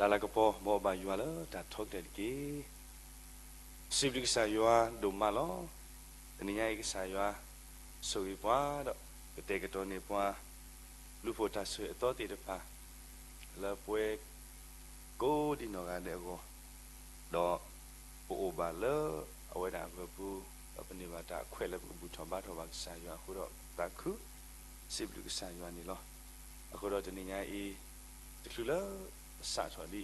တၢ်လၤကပီၤ မ်အဘၣ်ယွၤလၢတၢ်ထီကတၢၢ်တက့ၢ်. စံးဘျုးကစၢ်ယွၤဒိၣ်မးလီၤ. တနံၤညါအံၤ ကစၢ်ယွၤဆိၣ်ဂ့ၤပှၤဒီး ကတဲာ်ကတီၤန့ၢ်ပှၤ ဘျုးဖှိၣ်တၢ်ဆိၣ်ဂ့ၤအသီသ့ၣ်တဖၣ် လၢပဝဲကိးဒံနီၢ်ဂၤဒဲးအဂီၢ်, ဒီးပအိၣ်ဘၣ်လၢအဝဲဒၣ်အဂၢၢ်ပူၤ, ဒီးပန့ၢ်ဘၣ်တၢ်အခွဲးလၢပကဘူၣ်ထီၣ်ဘါထီၣ်ဘၣ်ကစၢ်ယွၤအဃိဒီး သးခုစံးဘျုးကစၢ်ယွၤန့ၣ်လီၤ. အဃိဒီးတနံၤညါအံၤ တချုးလၢပစးထီၣ်ဒံး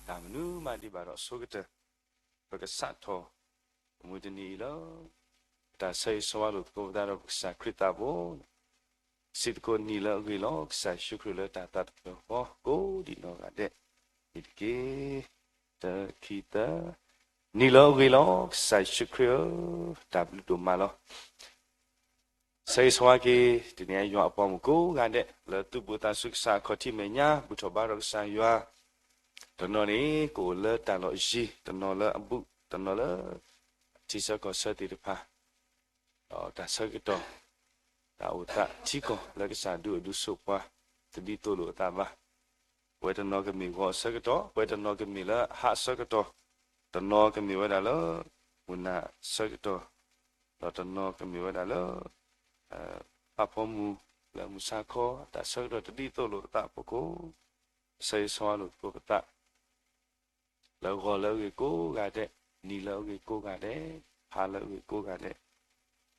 တၢ်မနုၤမးဒံးဘၣ်ဒီးဆိကတၢၢ် ပကစးထီၣ် ပမုၢ်တနံၤအံၤလၢ ပတၢ်ဆၢဂ့ၤဆၢဝါလိာ်သကိးပသးဒီးပကစၢ်ခရံာ်သးဘိ, စံးသကိး နံၤလၢအဂ့ၤလီၤ ကစၢ်ယ့ၣ်ၡူးခရံာ်လၢတၢ်သးတဖျၢၣ်ဃီ ကိးဒံနီၢ်ဂၤဒဲးန့ၣ်တက့ၢ်. တၢ ခံ သၢ, နံၤလၢအဂ့ၤလီၤ ကစၢ်ယ့ၣ်ၡူးခရံာ်ဧၢ, တၢ်ဘျုးဒိၣ်မးလီၤ. ဆၢဂ့ၤဆၢဝါက့ၤ တနံၤညါယွၤအပှၤမုၣ်ကိးဂၤဒဲး လၢသုဘူးသးဆူကစၢ်အခီၣ်ထံးမဲာ်ညါ ဘူၣ်ထီၣ်ဘါထီၣ်ကစၢ်ယွၤ, တနီၤန့ၣ် ကအိၣ်လၢတၢ်လီၢ်ယံၤ, တနီၤလၢအဘူး, တနီၤလၢ ထံဆၢကီၢ်ဆၢသ့ၣ်တဖၣ်, ဒီးတၢ်ဆၢကတီၢ် တၢ်အိၣ်သးထံကီၢ်လၢကစၢ်ဒုးအိၣ်ဒုးဆိးပှၤ တဒ်သိးလိာ်အသးဘၣ်. ပဝဲတနီၤကမ့ၢ်ဂီၤအဆၢကတီၢ်, ပဝဲတနီၤကမ့ၢ်လၢဟါအဆၢကတီၢ်, တနီၤကမ့ၢ်ဝဲဒၣ်လၢ မုၢ်နၤဆၢကတီၢ်, ဒီးတနီၤကမ့ၢ်ဝဲဒၣ်လၢ ပာ်ဖီမုၢ်လၢမုၢ်ဆါခီ တၢ်ဆၢကတီၢ်တဒ်သိးလိာ်အသးအဖီခိၣ်, ဆၢဂ့ၤဆၢဝါလိာ်သကိးပသး လၢဂီၤလၢအဂ့ၤကိးဂၤဒဲး, နံၤလၢအဂ့ၤကိးဂၤဒဲး, ဟါလၢအဂ့ၤကိးဂၤဒဲး,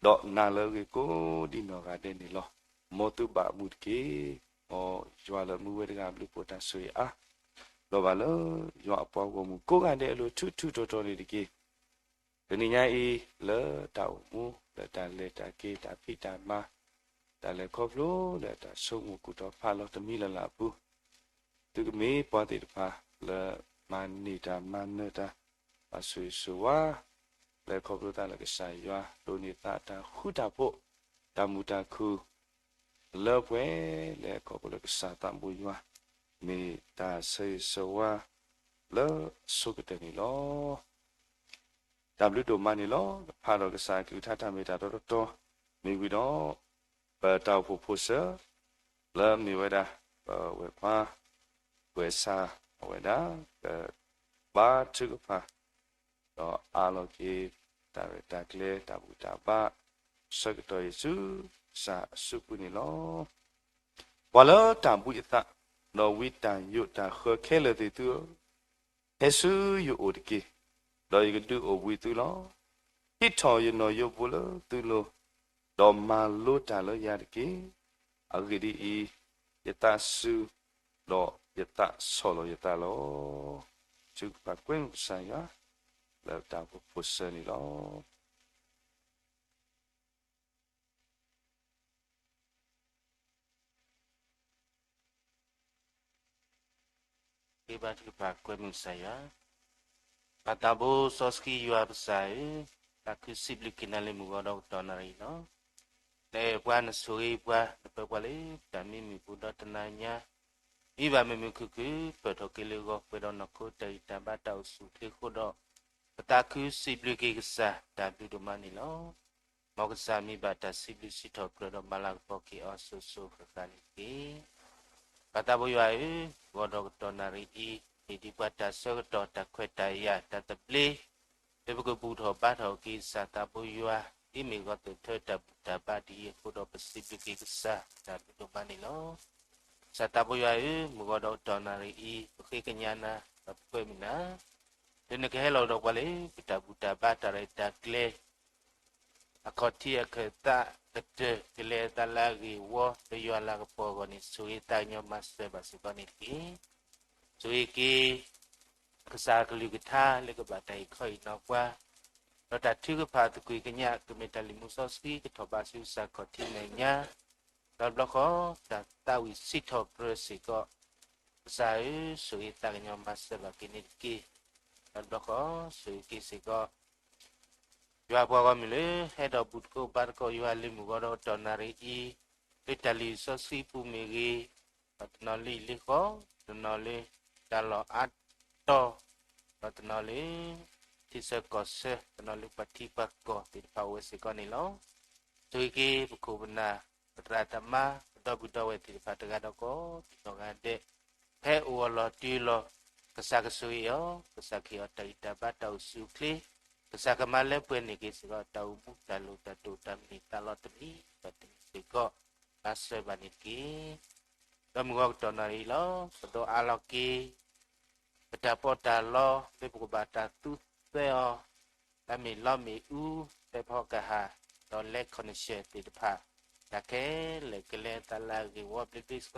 ဒီးနၤလၢအဂ့ၤကိးဒံနီၢ်ဂၤဒဲးန့ၣ်လီၤ. မ်သုဘၣ်မုာ်တက့ၢ်. မ်ယွၤလၢမူဝဲတဂၤဘျုးဖှိၣ်တၢ်ဆိၣ်ဂ့ၤအါ, ဒီးဘၣ်လၢယွၤအပှၤဂီၢ်မုၢ်ကိးဂၤဒဲးအလိၤထူထူတီတီန့ၣ်တက့ၢ်. တနံၤညါအံၤ လၢတၢ်အိၣ်မူ လၢတၢ်လဲၤတၢ်က့ၤ တၢ်ဖံးတၢ်မၤ တၢ်လဲၤခီဖျိလၢတၢ်ဆိကမိၣ်ကူၣ်ထီၣ်ဖးလီၤတမံၤလၢ်လၢ်အပူၤ, သုကမ့ၢ်ပှၤသ့ၣ်တဖၣ် လၢမၤန့ၢ်တၢ်မၤနၢၤတၢ် ဘၣ်ဆိၣ်ဂ့ၤဆိၣ်ဝါ လဲၤခီဖျိသးလၢကစၢ်ယွၤ ဒိးန့ၢ်သးတၢ်ဃူတၢ်ဖိး တၢ်မုာ်တၢ်ခုၣ် လၢပှဲၤ လဲၤခီဖျိလၢကစၢ်သးဘိယွၤ မ့ၢ်တၢ်ဆၢဂ့ၤဆၢဝါ လၢအဆိကတၢၢ်န့ၣ်လီၤ. တၢ်ဘျုးဒိၣ်မးန့ၣ်လီၤ. ဖးဒီးကစၢ်အကလုၢ်ကထါတၢ်မ့ၢ်တၢ်တီတီတီ မ့ၢ်ဝံၤဒီး ပတၢ်အိၣ်ဖှိၣ်ဖိစၢၤ လၢမ့ၢ်ဝဲဒၣ် ပဝဲၢ်ခွါ ကွဲးစၢ်အဝဲဒၣ် ကဘါထုကဖၣ် ဒီးအးလီၤက့ၤ တၢ်ရဲၣ်တၢ်ကျဲၤ တၢ်ဘူၣ်တၢ်ဘါ ဆၢကတီၢ်အံၤဆူ ကစၢ်အစုပူၤန့ၣ်လီၤ. ပှၤလၢတၢ်ဘှံးအသး ဒီးဝံတၢ်ယိးတၢ်ဃၢခဲလၢာ်သ့ၣ်သုဧၢ, ဟဲဆူယအိၣ်တက့ၢ်, ဒီးယကဒုးအိၣ်ဘှံးသုလီၤ. ဟံးထီၣ်ယနီၣ်ယိးဘိလၢသုလိၤ, ဒီးမၤလိတၢ်လၢယၤတက့ၢ်. အဂ့ၢ်ဒ်အံၤ, ယသးစူၤ, ဒီးယသးဆီၣ်လီၤယသးလီၤ. ထုကဖၣ်ကွဲမုာ်ကစၢ်ယွၤ လၢတၢ်အိၣ်ဖှိၣ်ဖိစၢၤန့ၣ်လီၤ. ကဘါထုကဖၣ်ကွဲမုာ်ကစၢ်ယွၤ, ပၢ်သးဘိစီဆှံယွၤပကစၢ်ဧၢ, သးခုစံးဘျုးက့ၤနၤလၢမုၢ်ဂီၤဒီးကတီၢ်နၣ်ရံၣ်လီၤ. နအဲၣ်ပှၤ နဆိၣ်ဂ့ၤပှၤ နပၢၤပှၤလၢတၢ်မံမုာ်ပူၤဒီးတနၤညါ မံဘၣ်မုာ်မုာ်ခုၣ်ခုၣ် ပၢၢ်ထီၣ်က့ၤလၢဂီၤ ပှဲၤဒီးနီၢ်ခိတၢ်ဂံၢ်တၢ်ဘါတၢ်အိၣ်ဆူၣ်အိၣ်ချ့အဃိဒီး ပသးခုစံးဘျုးက့ၤကစၢ် တၢ်ဘျုးဒိၣ်မးန့ၣ်လီၤ. မ်ကစၢ်မံဘၣ်တၢ်စံးဘျုးစံးထီၣ်ပတြၢၤဒီး မၤလၤကပီၤက့ၤအီၤစိၤစိၤဃၣ်ဃၣ်န့ၣ်တက့ၢ်. ပၢ်သးဘိယွၤဧၢ, ဂီၤဒီးကတီၢ်နၣ်ရံၣ်အံၤ မ့ၢ်ဒ်ပှၤတၢ်ဆၢကတီၢ် တၢ်ခွဲးတၢ်ယာ် တၢ်သဘျ့ လၢပကဘူၣ်ထီၣ်ဘါထီၣ်က့ၤကစၢ်သးဘိယွၤ ဒ်မ့ၢ်ဂီၤသိၣ်ထၢတၢ်ဘူၣ်တၢ်ဘါဒ်အံၤအဃိဒီး ပစံးဘျုးက့ၤကစၢ် တၢ်ဘျုးဒိၣ်မးန့ၣ်လီၤ. ကစၢ်သးဘိယွၤဧၢ, မုၢ်ဂီၤဒီးကတီၢ်နၣ်ရံၣ်အံၤ ပဃ့ကညးနၤ ဒီးပကွဲမုာ်နၤ လၢနကဟဲလီၤဒီးပှၤလၢ ပတၢ်ဘူၣ်တၢ်ဘါတၢ်ရဲၣ်တၢ်ကျဲၤ အခီၣ်ထံးအခၢၣ်သးကတၢၢ် ကလဲၤအသးလၢအဂ့ၢ်အဝီ လၢယွၤလၤကပီၤအဂီၢ်န့ၣ် ဆိၣ်ဂ့ၤသးကညီၤမၤစၢၤဘၣ်စ့ၢ်ကီးန့ၣ်တက့ၢ်. ဆိၣ်ဂ့ၤက့ၤ ကစၢ်ကလုၢ်ကထါလၢကဘၣ်တၢ်အံးခီအံးနီၤပှၤ, ဒီးတၢ်ထုကဖၣ်သကွံာ်ကညး ကမ့ၢ်တၢ်လံၣ်မူစီဆှံ ကထီၣ်ဘးဆူကစၢ်ခီၣ်ထံးမဲာ်ညါ, ဒီးတဘျီဃီ တၢ်သးဝံၣ်စံးထီၣ်ပတြၢၤစ့ၢ်ကီး, ကစၢ်ဧၢ, ဆိၣ်ဂ့ၤသးကညီၤမၤစၢၤဘၣ်က့ၤန့ၣ်တက့ၢ်. ဒီးတဘျီဃီ ဆိၣ်ဂ့ၤက့ၤစ့ၢ်ကီး ယွၤပှၤဂီၢ်မုၢ်လၢ ဟဲဒီးဘူၣ်သကိးဘါသကိးယွၤလၢမုၢ်ဂီၤဒီးကတီၢ်နၣ်ရံၣ်အံၤ, လၢတၢ်လံၣ်စီဆှံပူၤမ့ၢ်ဂ့ၤ, ဒီးတနီၤလၢလံာ်လၢဃီ, တနီၤလၢတၢ်လီၢ်အါတီၤ, ဒီးတနီၤလၢ ထံဆၢကီၢ်ဆၢ, တနီၤလၢပှၤထံပှၤကီၢ်သ့ၣ်တဖၣ်အိၣ်ဝဲစ့ၢ်ကီးန့ၣ်လီၤ. ဆိၣ်ဂ့ၤက့ၤပခိၣ်ပနၢ် ပသရၣ်သမါ ပဒီပုၢ်ဒီဝဲၢ်သ့ၣ်တဖၣ်တဂၤဒီးကိးဒံးနီၢ်ဂၤဒဲး, ဖဲအိၣ်အလီၢ်တုၤအလီၢ် ကစၢ်ကဆိၣ်ဂ့ၤအီၤ, ကစၢ်ကဟ့ၣ်အီၤတၢ်ဂံၢ်တၢ်ဘါတၢ်အိၣ်ဆူၣ်အိၣ်ချ့, ကစၢ်ကမၤလၢပှဲၤန့ၢ်က့ၤစ့ၢ်ကီး တၢ်အိၣ်မူတၢ်လိၣ်တၢ်တိာ်တၢ်မ့ၢ်တၢ်တီလီၤတမံၤဘၣ်တမံၤစ့ၢ်ကီး, မၤစၢၤဘၣ်န့ၣ်တက့ၢ်. ဒီးမုၢ်ဂီၤကတီၢ်နၣ်ရံၣ်လီၤ, ပဒိးအးလီၤက့ၤ ပတၢ်ပီးတၢ်လီ လၢပကဘၣ်တၢ်သူသွဲအီၤ, တၢ်မ့ၢ်လီမ့ၢ်အူ, သဲဖီကဟၣ်, ဒီးလဲၤခီၣ်နၢ်ၡဲၣ်သ့ၣ်တဖၣ်, တၢ်ခဲလၢာ်ကလဲၤအသးလၢအဂ့ၢ်ဝီဘျ့ဘျ့ဆှီဆှ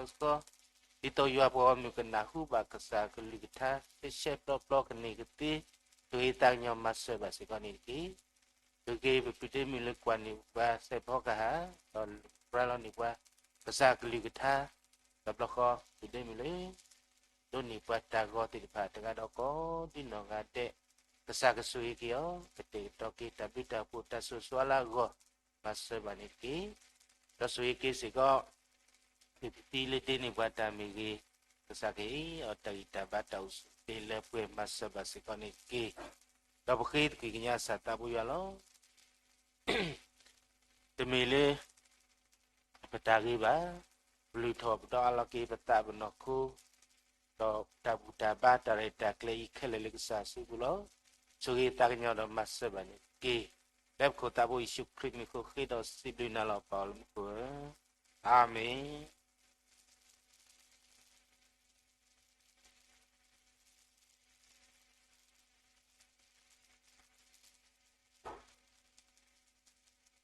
ီ, ဒ်သိးယွၤပှၤဂီၢ်မုၢ်ကနၢ်ဟူဘၣ်ကစၢ်ကလုၢ်ကထါ ရှဲရှဲပျီပျီကန့ၢ်ကသ့, ဆိၣ်ဂ့ၤသးကညီၤမၤစၢၤဘၣ်စ့ၢ်ကီးန့ၣ်တက့ၢ်. ဆိၣ်ဂ့ၤပပုၢ်ဒ့မုၣ်လၢကွၢ်န့ၢ်ပှၤသဲဖီကဟၣ်, ဒီးရၤလီၤန့ၢ်ပှၤ ကစၢ်ကလုၢ်ကထါ, ဒီးဘျီဃီပုၢ်ဒ့မုၣ်လၢ ဒိးန့ၢ်ပှၤတၢ်ဂီၤသ့ၣ်တဖၣ် တဂၤဒီးကိးဒ်နီၢ်ဂၤဒဲး, ကစၢ်ကဆိၣ်ဂ့ၤက့ၤအီၤ, ကတဲာ်ကတီၤက့ၤတၢ်ဘျုးတၢ်ဖှိၣ်တၢ်ဆိၣ်ဂ့ၤဆိၣ်ဝါလၢအဂီၢ်, မၤစၢၤဘၣ်န့ၣ်တက့ၢ်. ဒီးဆိၣ်ဂ့ၤက့ၤစ့ၢ်ကီး ဖံဖံလၢဒ့န့ၢ်ပှၤတၢ်မ့ၢ်ဂ့ၤ, ကစၢ်ကဟ့ၣ်အီၤတၢ်ဂံၢ်တၢ်ဘါတၢ်အိၣ်ဆူၣ်အိၣ်ချ့လၢပှဲၤ မၤစၢၤဘၣ်စ့ၢ်ကီးန့ၣ်တက့ၢ်. ဒီးပဃ့သကွံၢ်ကညးစၢ်သးဘိယွၤလီၤ. တမ့ၢ်လၢ ပတၢ်ဂ့ၤဘၣ်, ပလုၢ်ထီၣ်ပဒီးအးလီၤက့ၤပသးပနီၢ်ခိ, ဒီးတၢ်ဘူၣ်တၢ်ဘါတၢ်ရဲၣ်တၢ်ကျဲၤအံၤခဲလၢာ်လၢကစၢ်အစုပူၤလီၤ. ဆိၣ်ဂ့ၤသးကညီၤဒီးမၤစၢၤဘၣ်န့ၣ်တက့ၢ်. လၢပခိၣ်သးဘိယ့ၣ်ၡူးခရံာ်မံၤဃိဃ့ဒီးစံးဘျုးနၤလီၤ ပၢ်လၢမူခိၣ်ဧၢ, အၤမ့ၣ်.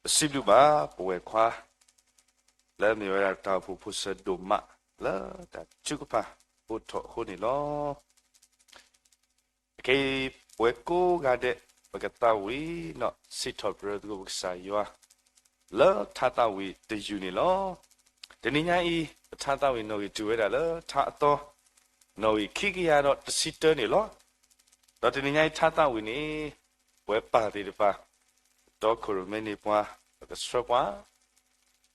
ပစံးဘျုးဘၣ်ပဝဲၢ်ခွါ လၢမ့ၢ်ဝဲဒၣ်တၢ်အိၣ်ဖှိၣ်ဖိဆၢဒိၣ်မး လၢတၢ်ထုကဖၣ်အိၣ်ထီၣ်အဃိန့ၣ်လီၤ. အခဲအံၤ ပဝဲကိးဂၤဒဲး ပကသးဝံၣ်ဒီးစံးထီၣ်ပတြၢၤသကိးပကစၢ်ယွၤ လၢထါသးဝံၣ်တယုၢ်န့ၣ်လီၤ. တနံၤညါအံၤ ပထါသးဝံၣ်နီၣ်ဂံၢ်တုၤဝဲဒၣ်လၢထါအသီ နီၣ်ဂံၢ်ခံကယၤဒီးတဆံတၢန့ၣ်လီၤ. ဒီးတနံၤညါအံၤထါသးဝံၣ်န့ၣ် ပဝဲပၢ်သ့ၣ်တဖၣ် ကတီခိၣ်ရိၣ်မဲန့ၢ်ပှၤ ပကဆှၢပှၤ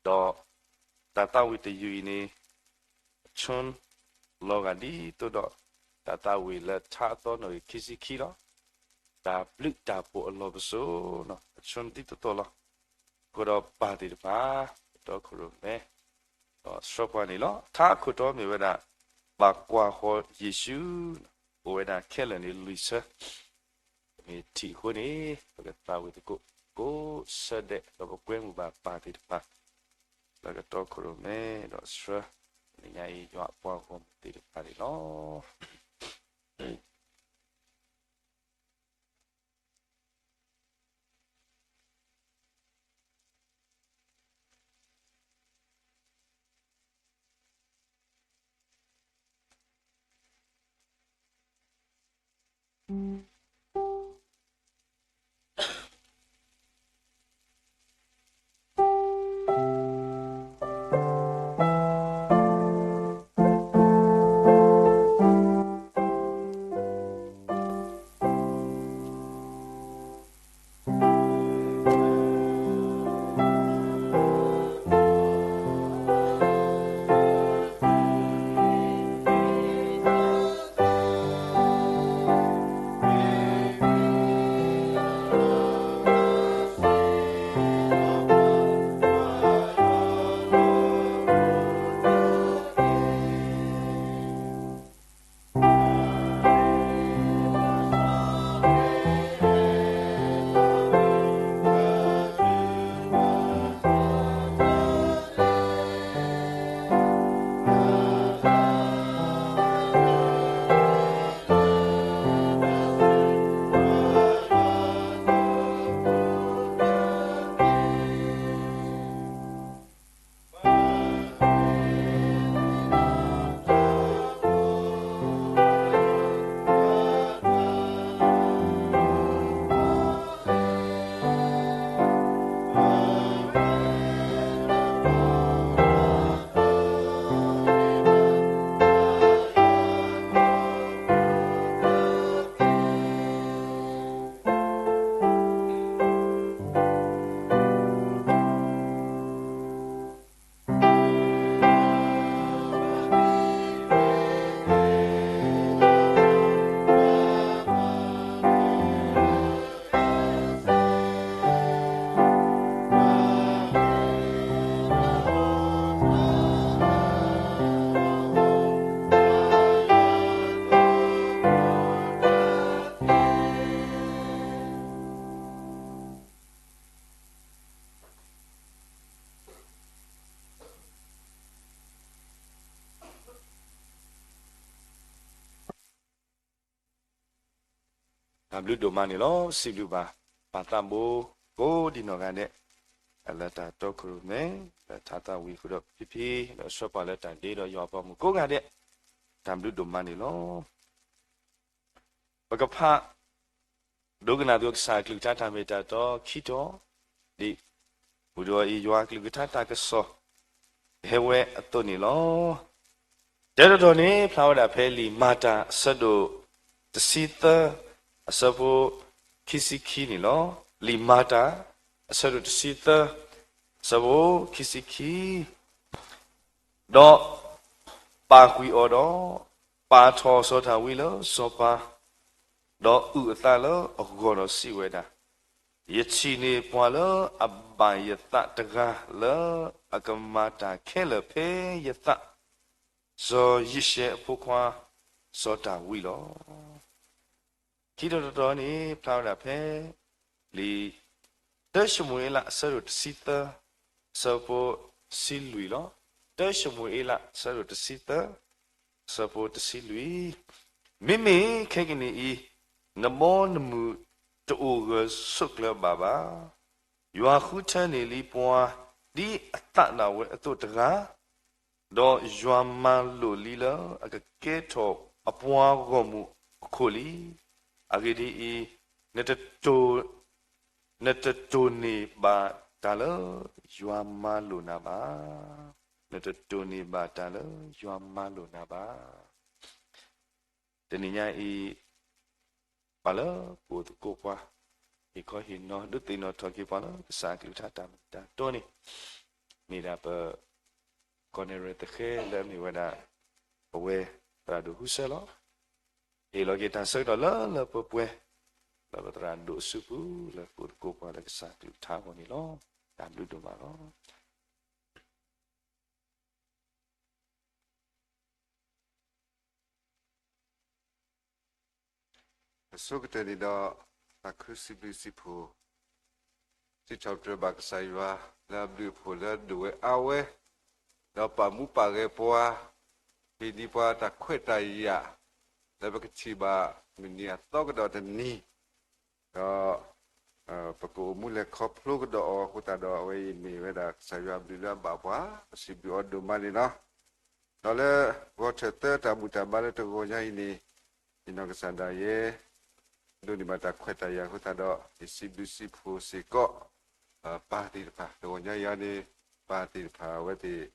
ဒီးတၢ်သးဝံၣ်တယုၢ်အံၤန့ၣ် အဆိလီၤဂာ်ဒ်သိးဒီး တၢ်သးဝံၣ်လၢထါအသီနီၣ်ဂံၢ်ခံဆံခံလီၤ. တၢ်ဘျုးတၢ်ဖှိၣ်အလီၢ်ပစိာ် အဆိဒ်သိးသိးလီၤ. အဃိဒီးပၢ်သ့ၣ်တဖၣ် ကတီခိၣ်ရိၣ်မဲ ဒီးဆှၢပှၤန့ၣ်လီၤ. ထါအခိၣ်တီမ့ၢ်ဝဲဒၣ် ဘၣ်ကွၢ်ဃီၤယ့ၣ်ၡူး အိၣ်ဝဲဒၣ်ခဲလၢာ်န့ၣ်လွံၢ်ဆၢ မ့ၢ်ထံၣ်အဃိန့ၣ် ပကသးဝံၣ်သကိး ကိးဆၢဒဲး ဒီးပကွဲမုာ်ဘၣ်ပၢ်သ့ၣ်တဖၣ် လၢကတီခိၣ်ရိၣ်မဲ ဒီးဆှၢ တနံၤညါအံၤ ယွၤအပှၤဂီၢ်မုၢ်သ့ၣ်တဖၣ်န့ၣ်လီၤ. တၢ်ဘျုးဒိၣ်မးန့ၣ်လီၤ. စံးဘျုးဘၣ် ပၢ်သးဘိ ကိးဒံနီၢ်ဂၤဒဲး လၢတၢ်တီခိၣ်ရိၣ်မဲ လၢထါသးဝံၤဃုာ်ဒီးဖံဖံ ဒီးဆှၢပှၤလၢတၢ်ဒ့ဒီးယွၤအပှၤမုၣ်ကိးဂၤဒဲး တၢ်ဘျုးဒိၣ်မးန့ၣ်လီၤ. ပကဖး ဒိကနၣ်သုကစၢ်အကလုၢ်ကထါတၢ်မ့ၢ်တၢ်တီခံတီၤ ဒ်ပူၤဒီးအံၤ ယွၤအကလုၢ်ကထါတၢ်ကစီၣ် ဟဲဝဲအသိးန့ၣ်လီၤ. တၢ်တတီၤန့ၣ် ဖျါဝဲဒၣ်ဖဲလံာ်မၤတၢ်အဆၢဒိၣ်တဆံသၢ အဆၢဖိခံဆံခံန့ၣ်လီၤ. လံာ်မၤတၢ် အဆၢဒိၣ်တဆံသၢ အဆၢဖိခံဆံခံ ဒီးပာ်ကွံာ်အီၤဒီး ပာ်ထီၣ်စီၤဒၤဝံးလၢစီၤပၤ, ဒီးအုၣ်အသးလၢအဂီၢ်ဒီးစံးဝဲဒၣ်, ယထံၣ်န့ၢ်ပှၤလၢအဘၣ်ယသးတဂၤလၢအကမၤတၢ်ခဲလၢာ်ဖဲယသး, စီၤယံးၡဲအဖိခွါ စီၤဒၤဝံးလီၤ. ခံတီၤတတီၤန့ၣ် ဖျါဝဲဒၣ်ဖဲ လံာ် တၢၡမူၤအ့လး အဆၢဒိၣ်တဆံသၢ အဆၢဖိတဆံလွံၢ်လီၤ. တၢၡမူၤအ့လး အဆၢဒိၣ်တဆံသၢ အဆၢဖိတဆံလွံၢ်, မ့မ့ၢ်ခဲကနံၣ်အံၤ နဘီနမုၢ်တအိၣ်ဂၢၢ်ဆိးကျၢၤဘၣ်ဘၣ်. ယွၤဃုထၢန့ၢ်လံပှၤဒ်အသးဒၣ်ဝဲအသိးတဂၤ, ဒီးယွၤမၤလိာ်လံလၢအကကဲထီၣ်အပှၤဂီၢ်မုၢ်အခိၣ်လံ. အဂ့ၢ်ဒ်အံၤ, နတတိၢ် နတတိၢ်န့ၢ်ဘၣ်တၢ်လၢယွၤမၤလိာ်နၤဘၣ်. နတတိၢ်န့ၢ်ဘၣ်တၢ်လၢယွၤမၤလိာ်နၤဘၣ်. တနံၤညါအံၤ ပှၤလၢပအိၣ်သကိးပှၤ ဟ့ၣ်ခီဟ့ၣ်နီၤ ဒုးသ့ၣ်နီၣ်ထီၣ်က့ၤပှၤလၢကစၢ်အကလုၢ်ကထါတၢ်မ့ၢ်တၢ်တီန့ၣ် မ့ၢ်ဒၣ်ပ ကီၢ်နဲၣ်ရွဲၣ်သဃဲလၢအမ့ၢ်ဝဲဒၣ် ပဝဲသရၣ်ဒိၣ်ဟူဆၢလီၤ. ဟ့ၣ်လီၤက့ၤတၢ်ဆၢကတီၢ်လၢလၢပှဲၤပှဲၤ လၢပသရၣ်ဒိၣ်အစုပူၤ လၢပအိၣ်သကိးပှၤလၢကစၢ်အကလုၢ်ကထါအဂီၢ်န့ၣ်လီၤ. တၢ်ဘျုးဒိၣ်မးလီၤ. အဆိကတၢၢ်န့ၣ်ဒီး သးခုစံးဘျုးစံးဖှိၣ် စံးထီၣ်ပတြၢၤဘၣ်ကစၢ်ယွၤ လၢအဘျုးအဖှိၣ်လၢဒိၣ်ဝဲအါဝဲ, ဒီးပာ်မူပာ်ဂဲၤပှၤ, ဟ့ၣ်ဒံးပှၤတၢ်ခွဲးတၢ်ယာ် လၢပကထံၣ်ဘၣ်မုၢ်နံၤအသီကဒီးတနံၤ, ဒီး ပကအိၣ်မူလဲၤခီဖျိကဒီးအီၤအဃိသတးဒီး အဝဲအံၤမ့ၢ်ဝဲဒၣ်ကစၢ်ယွၤအဘျုးလၢအဘၣ်ပှၤ, ပစံးဘျုးအီၤဒိၣ်မးန့ၣ်လီၤ. ဒီးလၢဂီၤထၢၣ်သၢတၢ်ဘူၣ်တၢ်ဘါလၢတဂီၤညါအံၤန့ၣ်, ယနီၢ်ကစၢ်ဒၣ်ယဲ ဒိးန့ၢ်ဘၣ်တၢ်ခွဲးတၢ်ယာ်အဃိသတးဒီး ယစံးဘျုးစံးဖှိၣ်စ့ၢ်ကီး ပၢ်သ့ၣ်တဖၣ် တဂီၤညါအံၤန့ၣ် ပၢ်သ့ၣ်တဖၣ်အဝဲသ့ၣ်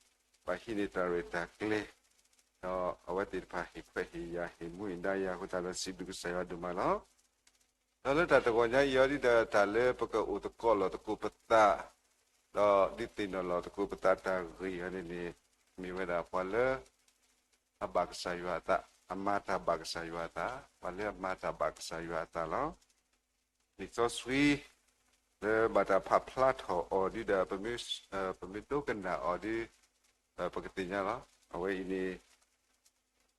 ဘၣ်ဟံးန့ၢ်တၢ်ရဲၣ်တၢ်ကျဲၤ, ဒီးအဝဲသ့ၣ်တဖၣ်ဟ့ၣ်ခွဲးဟ့ၣ်ယာ် ဟ့ၣ်မူဟ့ၣ်ဒါယၤအဃိသတးဒီး စံးဘျုးကစၢ်ယွၤဒိၣ်မးလီၤ. ဒီးလၢတၢ်တဂီၤညါအံၤအီၤဒ်ဒီး တၢ်လၢပကအိၣ်သကိးလီၤသကိးပသး, ဒီးဒုးသ့ၣ်နီၣ်လီၤသကိးပသးတၢ်ဂ့ၢ်အီၤန့ၣ်န့ၣ် မ့ၢ်ဝဲဒၣ်ပှၤလၢ အဘၣ်ကစၢ်ယွၤအသး, အမၤတၢ်ဘၣ်ကစၢ်ယွၤအသး, ပှၤလၢအမၤတၢ်ဘၣ်ကစၢ်ယွၤအသးလီၤ. လံာ်စီဆှံ လၢဘၣ်တၢ်ဖးဖျါထီၣ်အီၤဒ်ဒီး ပမ့ၢ် ပမ့ၢ်ဒိကနၣ်အီၤဒီး ပကသ့ၣ်ညါလီၤ. အဝဲအံၤန့ၣ်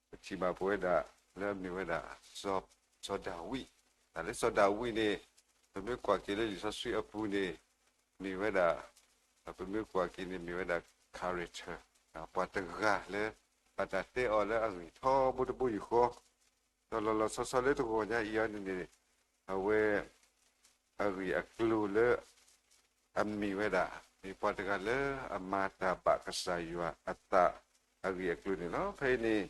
ပထံၣ်ဘၣ်ပဝဲဒၣ်လၢအမ့ၢ်ဝဲဒၣ် စီၤဒၤဝံး, တၢ်လၢစီၤဒၤဝံးန့ၣ် ပမ့ၢ်ကွၢ်က့ၤလၢလံာ်စီဆှံအပူၤန့ၣ် မ့ၢ်ဝဲဒၣ် ပမ့ၢ်ကွၢ်က့ၤန့ၣ် မ့ၢ်ဝဲဒၣ် character ပှၤတဂၤလၢ ဘၣ်တၢ်တဲအီၤလၢအဂ့ၢ်ထီဘိတဘိယူၢ်ဃီ, ဒီးလီၤလီၤဆီဆီလၢတဂီၤညါအံၤအီၤန့ၣ်န့ၣ် အဝဲ အဂ့ၢ်အကျိၤလၢ အမ့ၢ်ဝဲဒၣ် မ့ၢ်ပှၤတဂၤလၢအမၤတၢ်ဘၣ်ကစၢ်ယွၤအသးအဂ့ၢ်အကျိၤန့ၣ်လီၤ. ဖဲအံၤန့ၣ်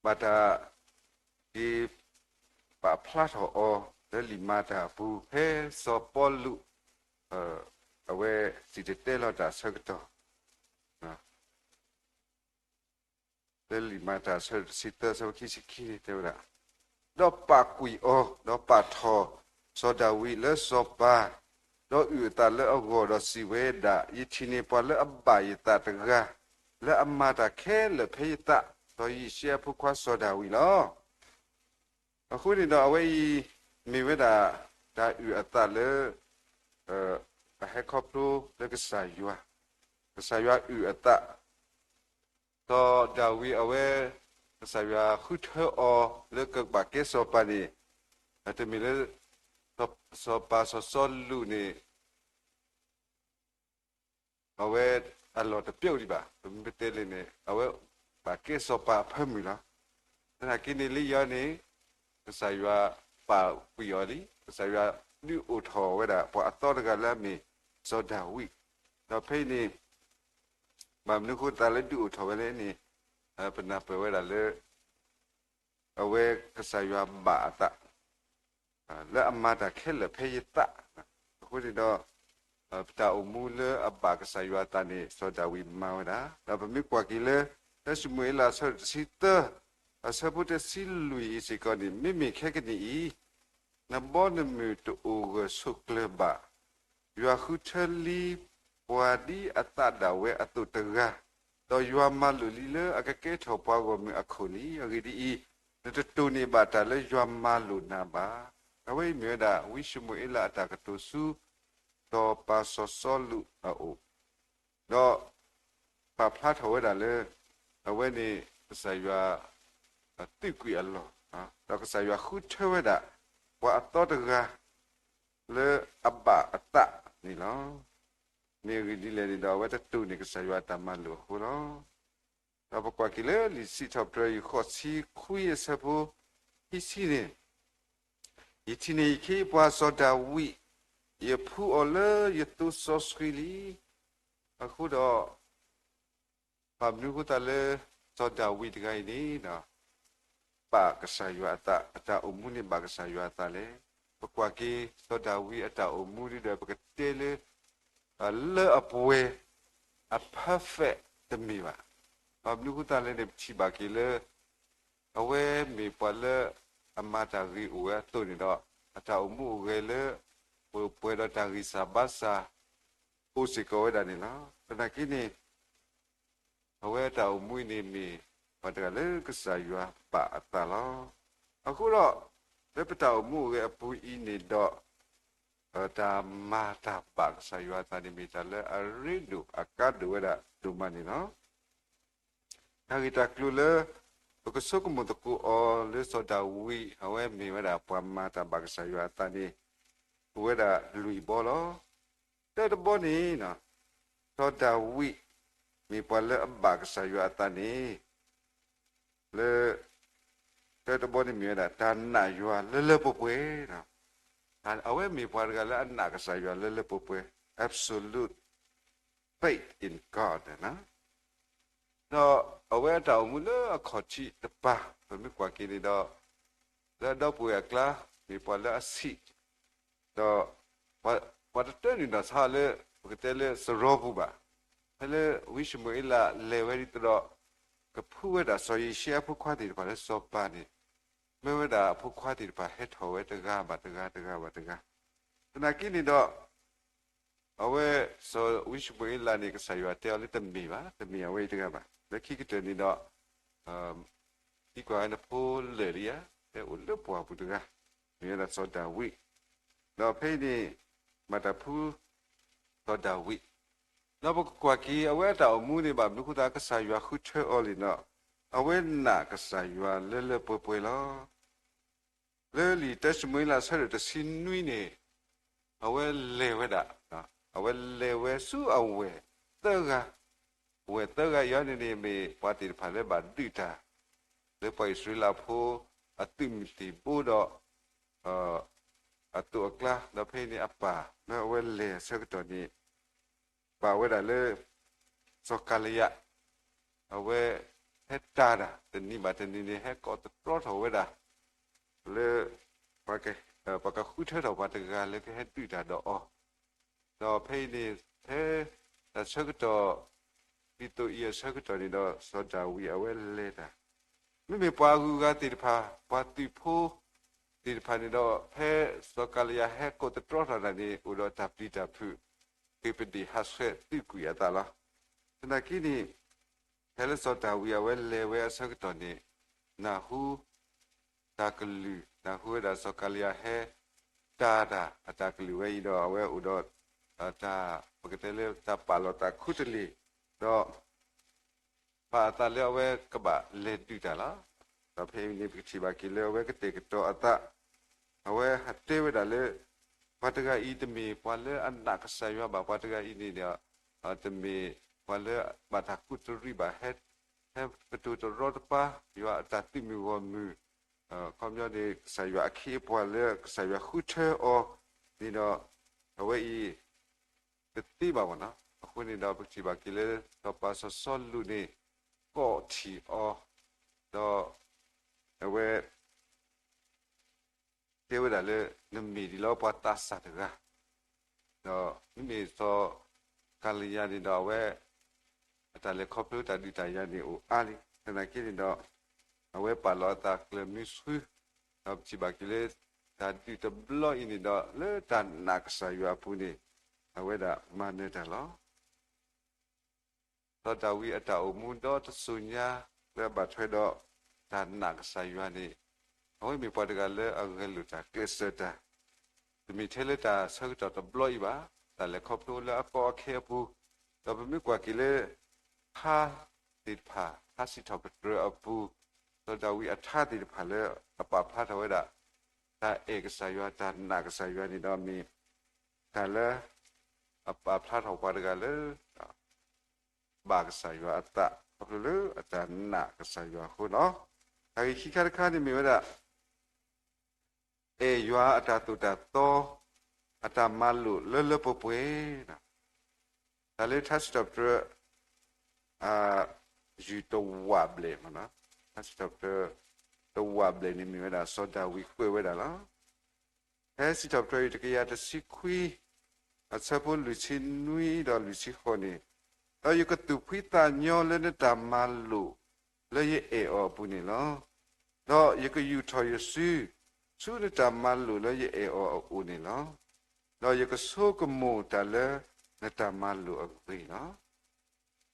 ဘၣ်တၢ် က့ၤပာ်ဖျါထီၣ်အီၤ လၢလံာ်မၤတၢ်အပူၤ ဖဲစီၤပီလူး အဝဲစံၣ်တဲၤတဲလီၤတၢ်အဆၢကတီၢ် လၢလံာ်မၤတၢ်အဆၢတဆံသၢ အဆၢဖိခံဆံခံန့ၣ်တဲဝဲဒၣ်, ဒီးပာ်ကွံာ်အီၤ, ဒီးပာ်ထီၣ်စီၤဒၤဝံးလၢစီၤပၤ, ဒီးအုၣ်အသးလၢအဂီၢ်ဒီးစံးဝဲဒၣ်, ယထံၣ်န့ၢ်ပှၤလၢအဘၣ်ယသးတဂၤ, လၢအမၤတၢ်ခဲလၢာ်ဖဲယသး, စီၤယံးၡဲအဖိခွါစီၤဒၤဝံးလီၤ. အဃိန့ၣ်ဒီးအဝဲအံၤ မ့ၢ်ဝဲဒၣ် တၢ်အုၣ်အသးလၢ အဟဲခီဖျိလၢကစၢ်ယွၤ, ကစၢ်ယွၤအုၣ်အသး စီၤဒၤဝံးအဝဲ ကစၢ်ယွၤဃုထၢအီၤလၢကဘၣ်ကဲစီၤပၤန့ၣ် တမ့ၢ်လၢ စီၤပၤစီၤစီလူးန့ၣ် အဝဲအလီၢ်တပျိာ်ဒံးဘၣ်. ပမ့ၢ်ပတဲလဲၣ်န့ၣ် အဝဲဘၣ်ကဲစီၤပၤအဖၢမုၢ်လီၤ. သနာ်က့န့ၣ်လၢယၤန့ၣ် ကစၢ်ယွၤ ပာ်ကွံာ်အီၤလံ. ကစၢ်ယွၤဒုးအိၣ်ထီၣ်ဝဲဒၣ် ပှၤအသီတဂၤလၢအမ့ၢ်စီၤဒၤဝံး, ဒီးဖဲအံၤန့ၣ် ဘၣ်မနုၤအဃိသတးလၢဒုးအိၣ်ထီၣ်ဝဲလဲၣ်န့ၣ်, ပနၢ်ပၢၢ်ဝဲဒၣ်လၢ အဝဲကစၢ်ယွၤဘၣ်အသး လၢအမၤတၢ်ခဲလၢာ်ဖဲယသး, အဃိန့ၣ်ဒီး ပတၢ်အိၣ်မူလၢအဘၣ်ကစၢ်ယွၤအသးန့ၣ် စီၤဒၤဝံးမၤဝဲဒၣ်. ဒီးပမ့ၢ်ကွၢ်က့ၤလၢ တၢၡမူၤအ့လး အဆၢဒိၣ်တဆံသၢ အဆၢဖိတဆံလွံၢ်အံၤစ့ၢ်ကီးန့ၣ်, မ့မ့ၢ်ခဲကနံၣ်အံၤ နဘီနမုၢ်တအိၣ်ဂၢၢ်ဆိးကျၢၤဘၣ်. ယွၤဃုထၢလံပှၤဒ်အသးဒၣ်ဝဲအသိးတဂၤ, ဒီးယွၤမၤလိာ်လံလၢအကကဲထီၣ်ပှၤဂီၢ်မုၢ်အခိၣ်လံ. အဂ့ၢ်ဒ်အံၤ, နတတိၢ်န့ၢ်ဘၣ်တၢ်လၢယွၤမၤလိာ်နၤဘၣ်. အဝဲအံၤမ့ၢ်ဝဲဒၣ် ဝံၡမူၤအ့လးအတၢ်ကတိၤဆူ စီၤပၤစီၤစီလူးအအိၣ်, ဒီးပာ်ဖျါထီၣ်ဝဲဒၣ်လၢ အဝဲန့ၣ်ကစၢ်ယွၤ သုးကွံာ်အလီၢ်, ဒီးကစၢ်ယွၤဃုထၢဝဲဒၣ် ပှၤအသီတဂၤ လၢအဘၣ်အသးန့ၣ်လီၤ. မ့ၢ်အဂ့ၢ်ဒ်လဲၣ်န့ၣ်ဒီး အဝဲတတိၢ်န့ၢ်ကစၢ်ယွၤအတၢ်မၤလိာ်အဃိလီၤ. ဒီးပကွၢ်က့ၤလၢလံာ်စံးထီၣ်ပတြၢၤ ယိၤဃိးဆံခွံအဆၢဖိ ခံဆံန့ၣ်, ယထံၣ်န့ၢ်ယခ့ယပှၤစီၤဒၤဝံး, ယဖှူအီၤလၢယသိစီဆှံလံ. အဃိဒီး ဘၣ်မနုၤအဃိသတးလၢ စီၤဒၤဝံးတဂၤအံၤန့ၣ် ဘၣ်ကစၢ်ယွၤအသး, အတၢ်အိၣ်မူန့ၣ်ဘၣ်ကစၢ်ယွၤအသးလဲၣ်. ပကွၢ်က့ၤစီၤဒၤဝံးအတၢ်အိၣ်မူဒ်ဒီး ပကတဲလၢ လၢအပှဲၤ အ perfect တမ့ၢ်ဘၣ်. ဘၣ်မနုၤအဃိသတးလဲၣ်န့ၣ် ပထံၣ်ဘၣ်က့ၤလၢ အဝဲမ့ၢ်ပှၤလၢအမၤတၢ်ဂ့ၤအိၣ်ဝဲအသိးန့ၣ်ဒီး အတၢ်အိၣ်မူအိၣ်ဂဲၤလၢ ပှဲၤဒီးတၢ်ဂံၢ်စၢ်ဘါစၢ် အိၣ်စ့ၢ်ကီးဝဲဒၣ်န့ၣ်လီၤ. သနာ်က့န့ၣ် အဝဲအတၢ်အိၣ်မူအံၤန့ၣ်မ့ၢ် ပှၤတဂၤလၢကစၢ်ယွၤဘၣ်အသးလီၤ. အဃိဒီး လၢပတၢ်အိၣ်မူအိၣ်ဂဲၤအပူၤအံၤန့ၣ်ဒီး တၢ်မၤတၢ်ဘၣ်ကစၢ်ယွၤအသးန့ၣ်မ့ၢ်တၢ်လၢအရ့ဒိၣ်အကါဒိၣ်ဝဲဒၣ်ဒိၣ်မးန့ၣ်လီၤ. တၢ်ဂ့ၢ်တၢ်ကျိၤလၢ ပကဆိကမိၣ်သကိးအီၤလၢစီၤဒၤဝံး အဝဲမ့ၢ်ဝဲဒၣ်ပှၤမၤတၢ်ဘၣ်ကစၢ်ယွၤအသးန့ၣ် အိၣ်ဝဲဒၣ်လွံၢ်ဘီလီၤ. တၢတဘီန့ၣ် စီၤဒၤဝံး မ့ၢ်ပှၤလၢအဘၣ်ကစၢ်ယွၤအသးန့ၣ် လၢ တၢတဘီန့ၣ်မ့ၢ်ဝဲဒၣ် တၢ်နာ်ယွၤလၢလၢပှဲၤပှဲၤ, အဝဲမ့ၢ်ပှၤတဂၤလၢအနာ်ကစၢ်ယွၤလၢလၢပှဲၤပှဲၤ absolute faith in God ဒီးအဝဲအတၢ်အိၣ်မူလၢအခီၣ်ထံးတပၤ ပမ့ၢ်ကွၢ်က့ၤန့ၣ်ဒီး လၢအဒီပုၢ်ဝဲၢ်အကျါ မ့ၢ်ပှၤလၢအဆံး ဒီး ပှၤတတၢၢ်န့ၣ်ဒီးဆါလၢ ပကတဲလၢစရီပူၤဘၣ်. ဖဲလၢဝံၡမူၤအ့လးလဲၤဝဲဒ်သိးဒီး ကဖှူဝဲဒၣ်စီၤယံၤၡဲအဖိခွါသ့ၣ်တဖၣ်လၢစီၤပၤန့ၣ် မ့ၢ်ဝဲဒၣ်အဖိခွါသ့ၣ်တဖၣ်ဟဲထီၣ်ဝဲတဂၤဘၣ်တဂၤ တဂၤဘၣ်တဂၤ, သနာ်က့န့ၣ်ဒီး အဝဲစီၤဝံၡမူၤအ့လးန့ၣ် ကစၢ်ယွၤတဲအီၤလၢတမ့ၢ်ဘၣ်, တမ့ၢ်အဝဲအံၤတဂၤဘၣ်. လၢခံကတၢၢ်န့ၣ်ဒီး သံကွၢ်ဝဲနဖိလၢာ်လံဧါ, တဲအိၣ်လၢပှၢ်ပူၤတဂၤ, မ့ၢ်ဝဲဒၣ်စီၤဒၤဝံး, ဒီးဖဲအံၤန့ၣ် မၤတၢ်ဖှူ စီၤဒၤဝံး, ဒီးပကကွၢ်က့ၤ အဝဲအတၢ်အိၣ်မူန့ၣ်ဘၣ်မနုၤအဃိသတး ကစၢ်ယွၤဃုထၢအီၤလံဒီး အဝဲနာ်ကစၢ်ယွၤလၢလၢပှဲၤပှဲၤလီၤ. လၢလံာ်တၢၡမူၤအ့လးအဆၢဒိၣ်တဆံနွံန့ၣ် အဝဲလဲၤဝဲဒၣ်, အဝဲလဲၤဝဲဆူအဝဲၢ်သၢဂၤ, အဝဲၢ်သၢဂၤအံၤန့ၣ်န့ၣ် မ့ၢ်ပှၤသ့ၣ်တဖၣ်လၢဘၣ်ဒုးတၢ် လၢပှၤအံၣ်စရ့လးဖိ အသုးမုၢ်သံၣ်ဘိဒီး အသိးအကျါ, ဒီးဖဲအံၤန့ၣ်အပၢ် လၢအဝဲလဲၤအဆၢကတီၢ်န့ၣ် ပာ်ဝဲဒၣ်လၢ စီၤကၤလံယၤ, အဝဲဟဲတၢ်တၢ် တနံၤဘၣ်တနံၤန့ၣ် ဟဲကိးသတြီထီၣ်ဝဲဒၣ် လၢ ပှၤကဃုထၢထီၣ်ပှၤတဂၤလၢကဟဲဒုးတၢ်ဒီးအီၤ, ဒီးဖဲအံၤန့ၣ် ဖဲတၢ်ဆၢကတီၢ် ဒ်သိးအံၤအဆၢကတီၢ်န့ၣ်ဒီး စီၤဒၤဝံးအဝဲလဲၤတၢ်, မ့မ့ၢ်ပှၤအဂုၤအဂၤသ့ၣ်တဖၣ် ပှၤသုးဖိသ့ၣ်တဖၣ်န့ၣ်ဒီး ဖဲစီၤကၤလံယၤဟဲကိးသတြီထီၣ်တၢ်န့ၣ် အိၣ်ဒီးတၢ်ပျံၤတၢ်ဖုး ဃ့ပဒ့ၣ်ဟးဆှဲးသုးကွံာ်အသးလီၤ. သနာ်က့န့ၣ် ဖဲလၢစီၤဒၤဝံးအဝဲလဲၤဝဲအဆၢကတီၢ်န့ၣ် နၢ်ဟူ တၢ်ကလုၢ် နၢ်ဟူဝဲဒၣ်စီၤကၤလံယၤဟဲ တၢ်တၢ်အတၢ်ကလုၢ်ဝဲအံၤဒီး အဝဲအိၣ်ဒီး တၢ် ပကတဲလၢတၢ်ပာ်လီၤသးခူတလ့ၢ်, ဒီး ပာ်အသးလၢအဝဲကဘၣ်လဲၤဒုးတၢ်လီၤ. ဒီးဖဲအံၤန့ၣ် ပကထံၣ်ဘၣ်က့ၤလၢအဝဲကတဲာ်ကတီၤအသး, အဝဲဟးတဲဝဲဒၣ်လၢ ပှၤတဂၤအံၤတမ့ၢ်ပှၤလၢအနာ်ကစၢ်ယွၤဘၣ်, ပှၤတဂၤအံၤန့ၣ်ဒီး တမ့ၢ်ပှၤလၢဘၣ်တၢ်ကူးတရံးဘၣ်, ဟဲ ဟဲကတိၤတရီတပါ ယွၤအတၢ်သုးမုၢ်ဂီၢ်မုၢ် ခီပညီန့ၣ် ကစၢ်ယွၤအခ့အပှၤလၢကစၢ်ယွၤဃုထၢအီၤန့ၣ်ဒီး အဝဲအံၤ တသ့ဘၣ်မ့ၢ်နီၤ. အဃိန့ၣ်ဒီး ပထံၣ်ဘၣ်က့ၤလၢ စီၤပၤစီၤစီလူးန့ၣ် ကိးထီၣ်အီၤ, ဒီး အဝဲ တဲဝဲဒၣ်လၢ နမ့ၢ်ဒ်လၢပှၤသးစၢ်တဂၤ, ဒီးမ့မ့ၢ်စီၤကၤလံယၤန့ၣ်ဒီး အဝဲ အတၢ်လဲၤခီဖျိတၢ်ဒုးတၢ်ယၤန့ၣ်အိၣ်အါလံ. သနာ်က့န့ၣ်ဒီး အဝဲပာ်လီၤအသးကျၢၤမုဆှု, ဒီးပထံၣ်ဘၣ်က့ၤလၢ တၢ်ဒုးတဘျီအံၤန့ၣ်ဒီး လၢတၢ်နာ်ကစၢ်ယွၤအပူၤန့ၣ် အဝဲဒၣ်မၤနၢၤတၢ်လီၤ. စီၤဒၤဝံးအတၢ်အိၣ်မူဒီတစိၤညါ လၢအဘၣ်ထွဲဒီးတၢ်နာ်ကစၢ်ယွၤန့ၣ် အဝဲမ့ၢ်ပှၤတဂၤလၢအဂဲၤလိာ်တၢ်ကျဲးစၢးတၢ်, တမ့ၢ်ထဲလၢတၢ်ဆၢကတီၢ်တဘျီအံၤဘၣ်, တၢ်လဲၤခီဖျိလၢအကီအခဲအပူၤ, ဒီးပမ့ၢ်ကွၢ်က့ၤလၢ ထါသ့ၣ်တဖၣ် ထါစံးထီၣ်ပတြၢၤအပူၤ, စီၤဒၤဝံးအထါသ့ၣ်တဖၣ်လၢအပာ်ဖျါထီၣ်ဝဲဒၣ် တၢ်အဲၣ်ကစၢ်ယွၤ တၢ်နာ်ကစၢ်ယွၤန့ၣ်ဒီးမ့ၢ် တၢ်လၢ အပာ်ဖျါထီၣ်ပှၤတဂၤလၢ ဘၣ်ကစၢ်ယွၤအသး ခီဖျိလၢအတၢ်နာ်ကစၢ်ယွၤအဃိလီၤ. တၢ်ဂ့ၢ်ခံခါတခါန့ၣ်မ့ၢ်ဝဲဒၣ် အဲၣ်ယွၤအတၢ်သိၣ်တၢ်သီ အတၢ်မၤလိာ်လၢလၢပှဲၤပှဲၤ, တၢ်လၢထါစံးထီၣ်ပတြၢၤ ယုၢ်တဝးဘျဲၣ်, ထါစံးထီၣ်ပတြၢၤ တဝးဘျဲၣ်န့ၣ်မ့ၢ်ဝဲဒၣ် စီၤဒၤဝံးကွဲးဝဲဒၣ်လီၤ. ဖဲစံးထီၣ်ပတြၢၤအံၤ တကယၤတဆံခွံ အဆၢဖိလွံၢ်ဆံနွံဒီးလွံၢ်ဆံဃိးန့ၣ်, ဒီးယကသူၣ်ဖှံသးညီလၢနတၢ်မၤလိာ်လၢယအဲၣ်အီၤအပူၤန့ၣ်လီၤ. ဒီးယကယူာ်ထီၣ်ယစု ဆူနတၢ်မၤလိာ်လၢယအဲၣ်အီၤအအိၣ်န့ၣ်လီၤ. ဒီးယကဆိကမိၣ်တၢ်လၢနတၢ်မၤလိာ်အဂ့ၢ်လီၤ.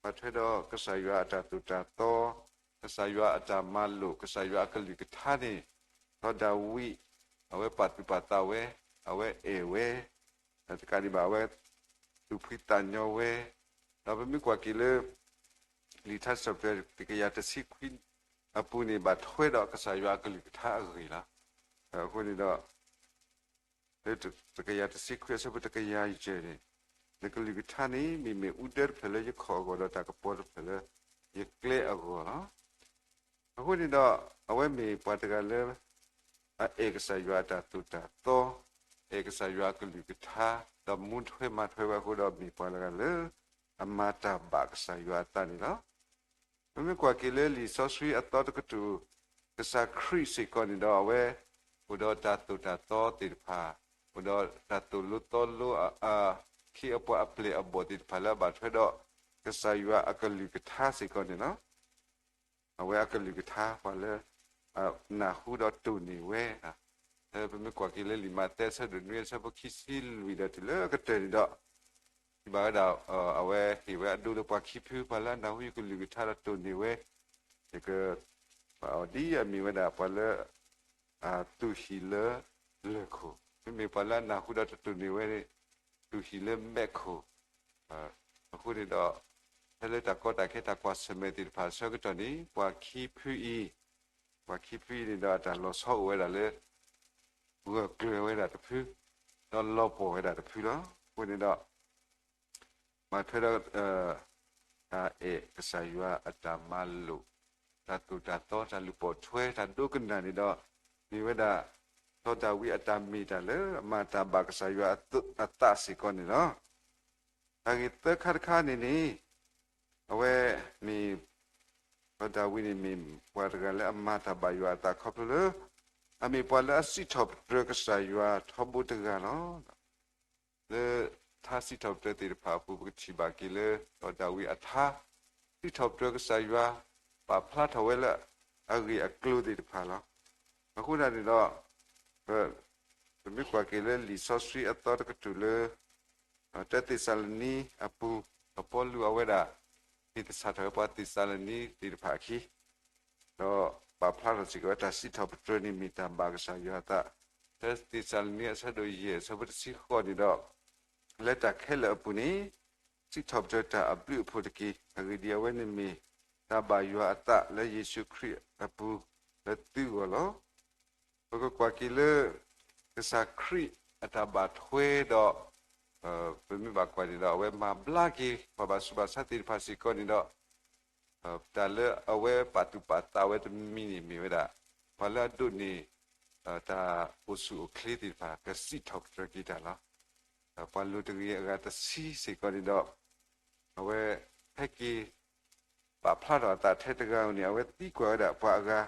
ဘၣ်ထွဲဒီးကစၢ်ယွၤအတၢ်သိၣ်တၢ်သီ, ကစၢ်ယွၤအတၢ်မၤလိာ်, ကစၢ်ယွၤအကလုၢ်ကထါန့ၣ်, စီၤဒၤဝံး အဝဲပာ်သူၣ်ပာ်သးဝဲ, အဝဲအဲၣ်ဝဲ, တကးဒံးဘၣ် အဝဲသူၣ်ဖှံသးညီဝဲ, ဒီးပမ့ၢ်ကွၢ်က့ၤလၢ လံာ်ထါစံးထီၣ်ပတြၢၤ တကယၤတဆံခွံအပူၤန့ၣ် ဘၣ်ထွဲဒီးကစၢ်ယွၤအကလုၢ်ကထါအဂ့ၢ်လီၤ. အဃိန့ၣ်ဒီး လၢတကယၤတဆံခွံအဆၢဖိတကယၤယဲၢ်န့ၣ်, နကလုၢ်ကထါန့ၣ် မ့မ့ၢ်အူဒၢတဖျၢၣ်လၢယခီၣ်အဂီၢ်ဒီးတၢ်ကပီၤတဖျၢၣ်လၢယကျဲအဂီၢ်လီၤ. အဃိန့ၣ်ဒီး အဝဲမ့ၢ်ပှၤတဂၤလၢ အအဲၣ်ကစၢ်ယွၤအတၢ်သိၣ်တၢ်သီ, အဲၣ်ကစၢ်ယွၤအကလုၢ်ကထါ, ဒီးမူထွဲမၤထွဲဝဲအဃိဒီး မ့ၢ်ပှၤတဂၤလၢ အမၤတၢ်ဘၣ်ကစၢ်ယွၤအသးန့ၣ်လီၤ. ပမ့ၢ်ကွၢ်က့ၤလၢလံာ်စီဆှံအသီတကတြူၢ်, ကစၢ်ခရံာ်စ့ၢ်ကီးန့ၣ်ဒီး အဝဲအိၣ်ဒီးတၢ်သိၣ်တၢ်သီသ့ၣ်တဖၣ်, အိၣ်ဒီးတၢ်သိၣ်လိသီလိအခ့အပှၤအပျဲၢ်အဘီၣ်သ့ၣ်တဖၣ်လၢအဘၣ်ထွဲဒီး ကစၢ်ယွၤအကလုၢ်ကထါစ့ၢ်ကီးန့ၣ်လီၤ. အဝဲအကလုၢ်ကထါ ပှၤလၢ နၢ်ဟူဒီးတိၢ်န့ၢ်ဝဲ, ပမ့ၢ်ကွၢ်က့ၤလၢလံာ်မးသဲအဆၢဒိၣ်နွံအဆၢဖိခံဆံလွံၢ်ဒီးတုၤလၢအကတၢၢ်န့ၣ်ဒီး ထံၣ်ဘၣ်ဝဲဒၣ် အဝဲဟ့ၣ်ဝဲအဒိလၢပှၤခံဖု ပှၤလၢအနၢ်ဟူယကလုၢ်ကထါဒီးတိၢ်န့ၢ်ဝဲ, ယက ပာ်အီၤဒ်အမ့ၢ်ဝဲဒၣ်ပှၤလၢ သူၣ်ဟံၣ်လၢလၢၢ်ခိၣ်, မ့မ့ၢ်ပှၤလၢအနၢ်ဟူဒီးတတိၢ်န့ၢ်ဝဲန့ၣ် သူၣ်ဟံၣ်လၢမဲးခိၣ်, အဃိန့ၣ်ဒီး ဖဲလၢတၢ်ကီတၢ်ခဲတၢ်ကွၢ်ဆၢၣ်မဲာ်သ့ၣ်တဖၣ်အဆၢကတီၢ်န့ၣ် ပှၤခံဖုအံၤ, ပှၤခံဖုအံၤန့ၣ်ဒီးအတၢ်လီၤဆီအိၣ်ဝဲဒၣ်လၢ ဂၢၢ်ကျၢၤဝဲဒၣ်တဖု, ဒီးလီၤပှီၢ်ဝဲဒၣ်တဖုလီၤ. အဃိန့ၣ်ဒီး ဘၣ်ထွဲဒီး တၢ်အဲၣ်ကစၢ်ယွၤအတၢ်မၤလိာ်, တၢ်သိၣ်တၢ်သီ တၢ်လူၤပိာ်ထွဲ တၢ်ဒိကနၣ်န့ၣ်ဒီး မ့ၢ်ဝဲဒၣ် စီၤဒၤဝံးအတၢ်မ့ၢ်တၢ်လၢအမၤတၢ်ဘၣ်ကစၢ်ယွၤအသးစ့ၢ်ကီးန့ၣ်လီၤ. တၢ်ဂ့ၢ်သၢခါတခါန့ၣ်န့ၣ် အဝဲမ့ၢ် စီၤဒၤဝံးန့ၣ်မ့ၢ်ပှၤတဂၤလၢအမၤတၢ်ဘၣ်ယွၤအသး ခီဖျိလၢ အမ့ၢ်ပှၤလၢအစံးထီၣ်ပတြၢၤကစၢ်ယွၤထီဘိတဂၤလီၤ. လၢထါစံးထီၣ်ပတြၢၤသ့ၣ်တဖၣ်အပူၤ ပကထံၣ်ဘၣ်က့ၤလၢ စီၤဒၤဝံးအထါ စံးထီၣ်ပတြၢၤကစၢ်ယွၤ ပာ်ဖျါထီၣ်ဝဲလၢအဂ့ၢ်အကျိၤသ့ၣ်တဖၣ်လီၤ. အဃိသတးန့ၣ်ဒီး ပမ့ၢ်ကွၢ်က့ၤလၢလံာ်စီဆှံအသီတကတြူၢ်လၢ တၢသ့းစၤလနံအပူၤ, စီၤပီလူးအဝဲဒၣ် ဟ့ၣ်သဆၣ်ထီၣ်ဝဲပှၤသ့းစၤလနံသ့ၣ်တဖၣ်အခံ ဒီးပာ်ဖျါထီၣ်စ့ၢ်ကီးဝဲတၢ်စံးထီၣ်ပတြၢၤန့ၣ်မ့ၢ်တၢ်ဘၣ်ကစၢ်ယွၤအသး, တၢသ့းစၤလနံအဆၢဒိၣ်ယဲၢ်အဆၢဖိတဆံဃိးန့ၣ်ဒီး လၢတၢ်ခဲလၢာ်အပူၤန့ၣ် စံးထီၣ်ပတြၢၤတၢ်အဘျုးအဖှိၣ်တက့ၢ်. အဂ့ၢ်ဒ်အံၤ, အဝဲန့ၣ်မ့ၢ်တၢ်ဘၣ်ယွၤအသးလၢယ့ၣ်ၡူးခရံာ်အပူၤလၢသုဂီၢ်လီၤ. ပကကွၢ်က့ၤလၢ ကစၢ်ခရံာ်အတၢ်ဘၣ်ထွဲဒီး ပမ့ၢ်ဘၣ်ကွၢ်န့ၣ်ဒီး အဝဲမၤဘျါက့ၤပှၤဘၣ်ဆူးဘၣ်ဆါသ့ၣ်တဖၣ်စ့ၢ်ကီးန့ၣ်ဒီး တၢ်လၢအဝဲပာ်သူၣ်ပာ်သးဝဲတမံၤန့ၣ်မ့ၢ်ဝဲဒၣ် ပှၤလၢအဒိးန့ၢ် တၢ်အိၣ်ဆူၣ်အိၣ်ချ့သ့ၣ်တဖၣ် ကစံးထီၣ်ပတြၢၤက့ၤတၢ်လီၤ. ပှၤလိၤတဂ့ၤအဂၤတဆံစ့ၢ်ကီးန့ၣ်ဒီး အဝဲဟဲက့ၤ ပာ်ဖျါထီၣ်အသးထဲတဂၤဧိၤန့ၣ် အဝဲသံကွၢ်ဝဲဒၣ်ပှၤအဂၤ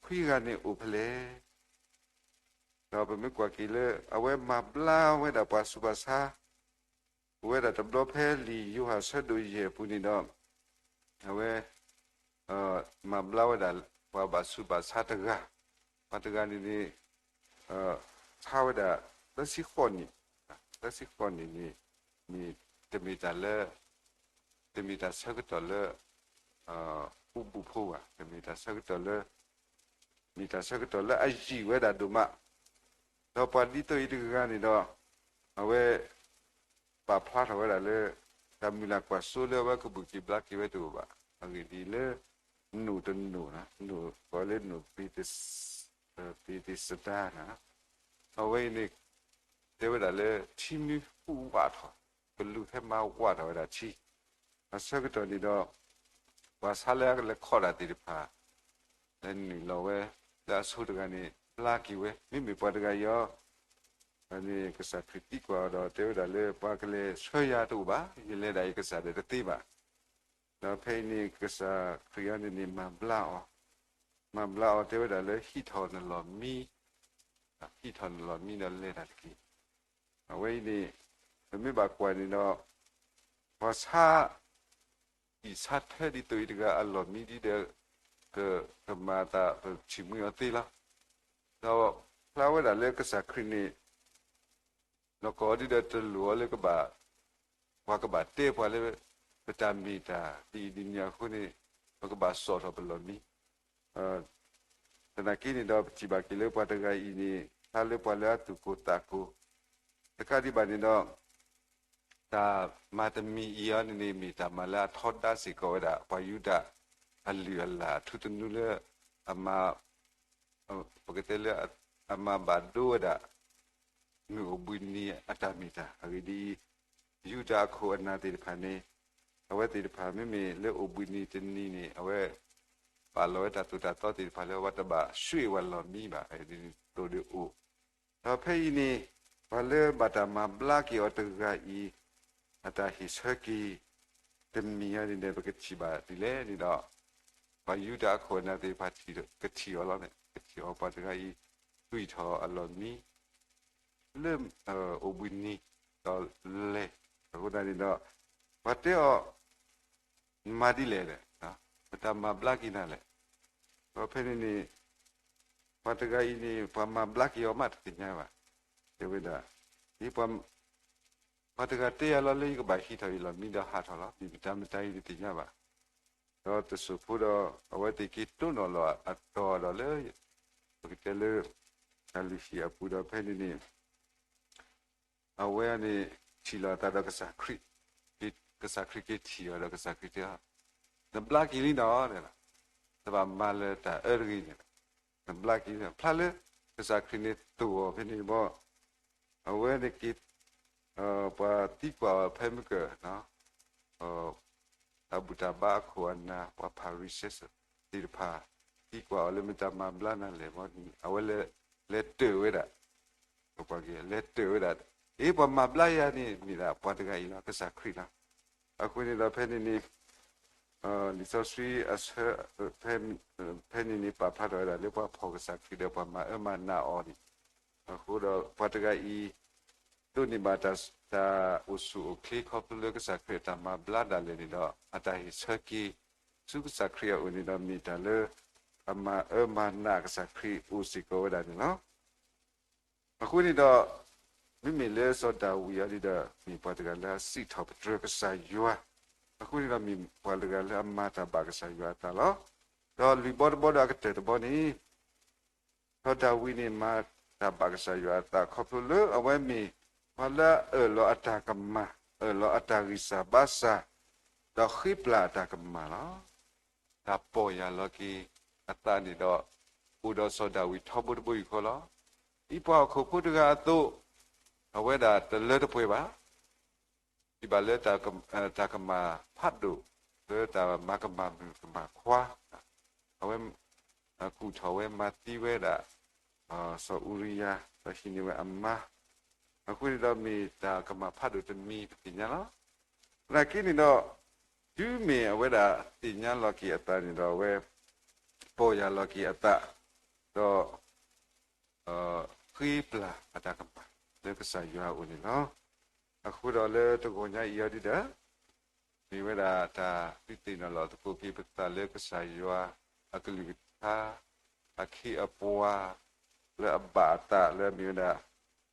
ခွံဂၤန့ၣ်အိၣ်ဖဲလဲၣ်. ဒီးပမ့ၢ်ကွၢ်က့ၤလၢ အဝဲမၤဘျါဝဲဒၣ်ပှၤဆူးပှၤဆါ အိၣ်ဝဲဒၣ်တဘျီဖဲလံာ်ယိၤဟၣ်ဆၢဒိၣ်ယဲၢ်အပူၤန့ၣ်ဒီး အဝဲ မၤဘျါဝဲဒၣ်ပှၤဘၣ်ဆူးဘၣ်ဆါတဂၤ, ပှၤတဂၤန့ၣ်န့ၣ် ဆါဝဲဒၣ် သၢဆံဃိးနံၣ်, သၢဆံဃိးနံၣ်န့ၣ် မ့ၢ်တမ့ၢ်တၢ်လၢ တမ့ၢ်တၢ်ဆၢကတီၢ်လၢ အိၣ်ဘူးဖိဘၣ်, တမ့ၢ်တၢ်ဆၢကတီၢ်လၢ မ့ၢ်တၢ်ဆၢကတီၢ်လၢအယံာ်ဝဲဒၣ်ဒိၣ်မး, ဒီးပှၤဒ်သိးအံၤတဂၤန့ၣ်ဒီး အဝဲ ပာ်ဖျါထီၣ်ဝဲဒၣ်လၢ တၢ်မုၢ်လၢ်ကွၢ်စိလၢအဝဲကဘုၣ်က့ၤဘျါက့ၤဝဲတအိၣ်ဘၣ်, အဂ့ၢ်ဒ်အံၤလၢ နိၣ်တနိၣ်, နိၣ်ကိးလၢနိၣ် ဘ့းသ့းစဒါ, အဝဲအံၤန့ၣ် တဲဝဲဒၣ်လၢထံမ့ၢ်ဟူးဝးထီၣ်, ကလူးဟဲမၤဝးထီၣ်ဝဲဒၣ်ထံ, အဆၢကတီၢ်န့ၣ်ဒီး ပှၤဆါလၢအကလဲၤခီၣ်တၢ်သ့ၣ်တဖၣ် လဲၤနုာ်လီၤဝဲ လၢအဆိတဂၤန့ၣ် ဘျါက့ၤဝဲ, မ့မ့ၢ်ပှၤတဂၤအံၤအီၤ န့ၣ် ကစၢ်ခရံာ်သံကွၢ်အီၤဒီး တဲဝဲဒၣ်လၢ ပှၤကလဲၤဆှၢယၤတအိၣ်ဘၣ်, ယလဲၤဒၣ်အံၤကစၢ်ဒၣ်တသ့ဘၣ်. ဒီးဖဲအံၤန့ၣ် ကစၢ်ခရံာ်အံၤန့ၣ်န့ၣ် မၤဘျါအီၤ, မၤဘျါအီၤတဲဝဲဒၣ်လၢ ဟံးထီၣ်နလီၢ်မံ, ဟံးထီၣ်နလီၢ်မံဒီးလဲၤတၢ်တက့ၢ်. အဝဲအံၤန့ၣ် ပမ့ၢ်ဘၣ်ကွၢ်န့ၣ်ဒီး ပှၤဆါ အံၣ်ဆါထၢဒ်သိးအံၤတဂၤအလီၢ်မံဒ်ဒီး က ကမၤအသးပထံၣ်မှံအီၤသ့လီၤ. ဒီးဖျါဝဲဒၣ်လၢကစၢ်ခရံာ်န့ၣ် လီၢ်ကီၢ်ဒ်ဒီးတလိၣ်အီၤလၢကဘၣ် ပှၤကဘၣ်တဲပှၤလၢ ပတၢ်မ့ၢ်တၢ်ဒ်အံၤဒ်န့ၣ်အဃိန့ၣ် ပကဘၣ်စိာ်ထီၣ်ပလီၢ်မံ သနာ်က့န့ၣ်ဒီး ပထံၣ်ဘၣ်က့ၤလၢပှၤတဂၤအံၤန့ၣ် ဖျါလၢပှၤလၢအသူၣ်ကိၢ်သးကိၤ တကးဒံးဘၣ်န့ၣ်ဒီး တၢ်မၤတမံၤအံၤအီၤန့ၣ်န့ၣ် မ့ၢ်တၢ်မၤလၢအထီဒါစ့ၢ်ကီးဝဲဒၣ် ပှၤယူဒၤအလုၢ်အလၢ်အထူသနူလၢ အမၤ ပကတဲလၢ အမၤဘၣ်ဒိဝဲဒၣ် မုၢ်အိၣ်ဘှံးနံၤအတၢ်မ့ၢ်တၢ် အဂ့ၢ်ဒ်အံၤ ယူဒၤအခိၣ်အနၢ်သ့ၣ်တဖၣ်န့ၣ် အဝဲသ့ၣ်တဖၣ်မ့မ့ၢ်လၢအိၣ်ဘှံးနံၤတနံၤန့ၣ် အဝဲ ပာ်လီၤဝဲတၢ်သိၣ်တၢ်သီသ့ၣ်တဖၣ်လၢ အဝဲတဘၣ်ဆှံဝဲလီၢ်မံဘၣ် အဂ့ၢ်ဒ်န့ၣ်သိးဒီးအိၣ် ဒီးဖဲအံၤန့ၣ် ပှၤလၢဘၣ်တၢ်မၤဘျါက့ၤအီၤတဂၤအံၤ အတၢ်ဟ့ၣ်ဆၢက့ၤ တမံၤအံၤန့ၣ်ဒီး ပကထံၣ်ဘၣ်ဒ်လဲၣ်န့ၣ်ဒီး ပှၤယူဒၤအခိၣ်အနၢ်သ့ၣ်တဖၣ် ကထံၣ်အီၤလီၤန့ၣ် ကထံၣ်အီၤပှၤတဂၤအံၤ တွံၢ်ထီၣ်အလီၢ်မံ လၢ အိၣ်ဘှံးနံၤ ဒီးလဲၤ အဃိသတးန့ၣ်ဒီး ပှၤတဲအီၤ နမၤဒ်လဲၣ်လဲၣ်, ပတၢ်မၤဘျါက့ၤနၤလဲၣ်. ဒီးဖဲန့ၣ်န့ၣ် ပှၤတဂၤအံၤန့ၣ် ပှၤမၤဘျါက့ၤအီၤမးတသ့ၣ်ညါဘၣ်. တဲဝဲဒၣ် ဒ်ပှၤ ပှၤတဂၤတဲယၤလီၤလၢယကဘၣ်ဟံးထီၣ်ယလီၢ်မံဒီးဟးထီၣ်လီၤ. မ့ၢ်မတၤမတၤအံၤတသ့ၣ်ညါဘၣ်. ဒီးတစိၢ်ဖိဒီး အဝဲသ့ၣ်က့ၤတိၢ်နီၣ်လီၤအတီၤဒီးလၢ ပကတဲလၢ တၢ်လုၢ်ဟံၣ်အပူၤဒီးဖဲန့ၣ်န့ၣ် အဝဲန့ၣ် ထံၣ်လိာ်အသးဒီးကစၢ်ခရံာ်, ကစၢ်ခရံာ်က့ၤထံၣ်အီၤဒီးကစၢ်ခရံာ်တဲအီၤ, နဘျါက့ၤလံနီၤ, နဘၣ်မၤလၢတၢ်အၢတဂ့ၤန့ၣ်, နဘျါက့ၤလံ, ဖျါလၢ ကစၢ်ခရံာ်န့ၣ်သိၣ်အီၤဖဲန့ၣ်ဘီ, အဝဲန့ၣ်က့ၤ ပှၤသံကွၢ်အီၤဖဲမုၢ်ကၢၢ် တၢ်ဘူၣ်တၢ်ဘါအခိၣ်အနၢ် ပှၤဖၤရံၤၡဲသ့ၣ်တဖၣ် သံကွၢ်အီၤလၢမတၤမၤဘျါနၤလဲၣ်ဘီန့ၣ် အဝဲလဲၤတၢၢ်ဝဲဒၣ်, ပကွၢ်က့ၤ လဲၤတၢၢ်ဝဲဒၣ်, အ့ ပှၤမၤဘျါယၤန့ၣ် မ့ၢ်ဒၣ်ပှၤတဂၤအံၤလီၤ ကစၢ်ခရံာ်လီၤ. အဃိန့ၣ်ဒီးဖဲန့ၣ်န့ၣ် လံာ်စီဆှံအဆၢ ဖဲန့ၣ်န့ၣ် ပာ်ဖျါထီၣ်ဝဲဒၣ်လၢပှၤဖီၣ်ကစၢ်ခရံာ်ဒီးပှၤမၤအၢမၤနးအီၤန့ၣ်, အဃိဒီးပှၤတဂၤအံၤ ဒိးန့ၢ်ဘၣ်တၢ်အိၣ်ဆူၣ်အိၣ်ချ့ခီဖျိလၢကစၢ်ခရံာ်အတၢ်မၤဘျါဒၣ်လဲာ်န့ၣ်ဒီး အတၢ်ဟ့ၣ်ဆၢက့ၤ ဆူကစၢ်ခရံာ်အအိၣ်န့ၣ်ဒီးမ့ၢ်တၢ်လၢ အမၤအၢမၤနးကစၢ်ခရံာ်အိၣ်စ့ၢ်ကီးဝဲဒၣ်န့ၣ်လီၤ. အဃိန့ၣ်ဒီး မ့မ့ၢ်လၢစီၤဒၤဝံးအံၤဒီး မ့ၢ်ပှၤတဂၤလၢအစံးထီၣ်ပတြၢၤကစၢ်ယွၤ, အဃိန့ၣ်ဒီးမ့ၢ်ပှၤတဂၤလၢအမၤတၢ်ဘၣ်ကစၢ်ယွၤအသးလီၤ. ဒီးလွံၢ်ဘီတဘီဒီးအကတၢၢ်တဘီန့ၣ် စီၤဒၤဝံးန့ၣ် မၤတၢ်ဘၣ်ကစၢ်ယွၤအသးခီဖျိလၢအဝဲမ့ၢ် ပှၤလၢအအၢၣ်လီၤအတၢ်ကမၣ်, အၢၣ်လီၤအတၢ်ဂံၢ်စၢ်ဘါစၢ်, ဒီးဃ့ပျၢ်အတၢ်ကမၣ်လီၤ. တၢ်ပီၢ်ယၢ်လီၤက့ၤအသးန့ၣ်ဒီး အိၣ်ဒီးစီၤဒၤဝံးထီဘိတဘိယူၢ်ဃီလီၤ. ဒ်ပှၤဟီၣ်ခိၣ်ဖိတဂၤအသိး, အဝဲဒၣ်တလၢတပှဲၤဘၣ် ဒ်ဘၣ်လၢ တၢ်ကမၣ်ဖးဒိၣ် လၢတၢ်မၤကမၣ်မုၣ်ကမၣ်ခွါ, အဝဲ ကူၣ်ထီၣ်ဝဲမၤသံဝဲဒၣ် စီၤအူရံယၤ ဒီးဟံးန့ၢ်ဝဲအမါ, အဃိန့ၣ်ဒီးမ့ၢ်တၢ်ကမၣ်ဖးဒိၣ်တမံၤပသ့ၣ်ညါလီၤ. သနာ်က့န့ၣ်ဒီး တုၤမ့ၢ်အဝဲဒၣ်သ့ၣ်ညါလီၤက့ၤအသးန့ၣ်ဒီး အဝဲ ပီၢ်ယၢ်လီၤက့ၤအသး ဒီး ဃ့ပျၢ်အတၢ်ကမၣ်လၢကစၢ်ယွၤအအိၣ်န့ၣ်လီၤ. အဃိဒီးလၢတဂီၤညါအံၤအီၤဒ်ဒီး မ့ၢ်ဝဲဒၣ်တၢ်ဒုးသ့ၣ်နီၣ်လီၤသကိးက့ၤပသးလၢကစၢ်ယွၤအကလုၢ်ကထါ အခ့အပှၤလၢအဘၣ်အသးလၢအမ့ၢ်ဝဲဒၣ်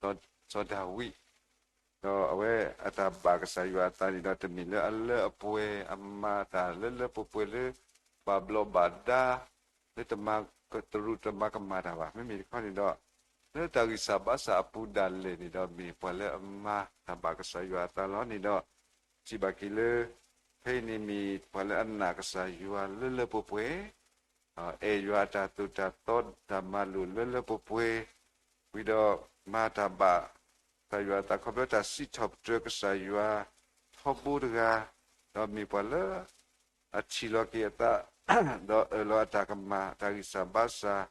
စီၤဒၤဝံး, ဒီးအဝဲအတၢ်ဘၣ်ကစၢ်ယွၤအသးန့ၣ်ဒီး တမ့ၢ်လၢအလၢအပှဲၤအမၤတၢ်လၢလၢပှဲၤပှဲၤလၢ ဘၣ်ဘျီးဘၣ်ဒါ လၢတမၤကတရူးတမၤကမၣ်တၢ်ဘၣ်. မ့မ့ၢ်တခီန့ၣ်ဒီး လၢတၢ်ဂံၢ်စၢ်ဘါစၢ်အပူၤဒၣ်လဲာ်န့ၣ်ဒီး မ့ၢ်ပှၤလၢအမၤတၢ်ဘၣ်ကစၢ်ယွၤအသးလီၤန့ၣ်ဒီး ထံၣ်ဘၣ်က့ၤလၢ ဖဲအံၤန့ၣ်မ့ၢ်ပှၤလၢအနာ်ကစၢ်ယွၤလၢလၢပှဲၤပှဲၤ အဲၣ်ယွၤအတၢ်သိၣ်တၢ်သီတၢ်မၤလိာ်လၢလၢပှဲၤပှဲၤ, ဝံၤဒီးမၤတၢ်ဘၣ် ကစၢ်ယွၤအသးခီဖျိတၢ်စံးထီၣ်ပတြၢၤကစၢ်ယွၤထီဘိတဂၤ, ဒီးမ့ၢ်ပှၤလၢ အထံၣ်လီၤက့ၤအသး ဒီးအၢၣ်လီၤအတၢ်ကမၣ်တၢ်ဂံၢ်စၢ်ဘါစၢ်,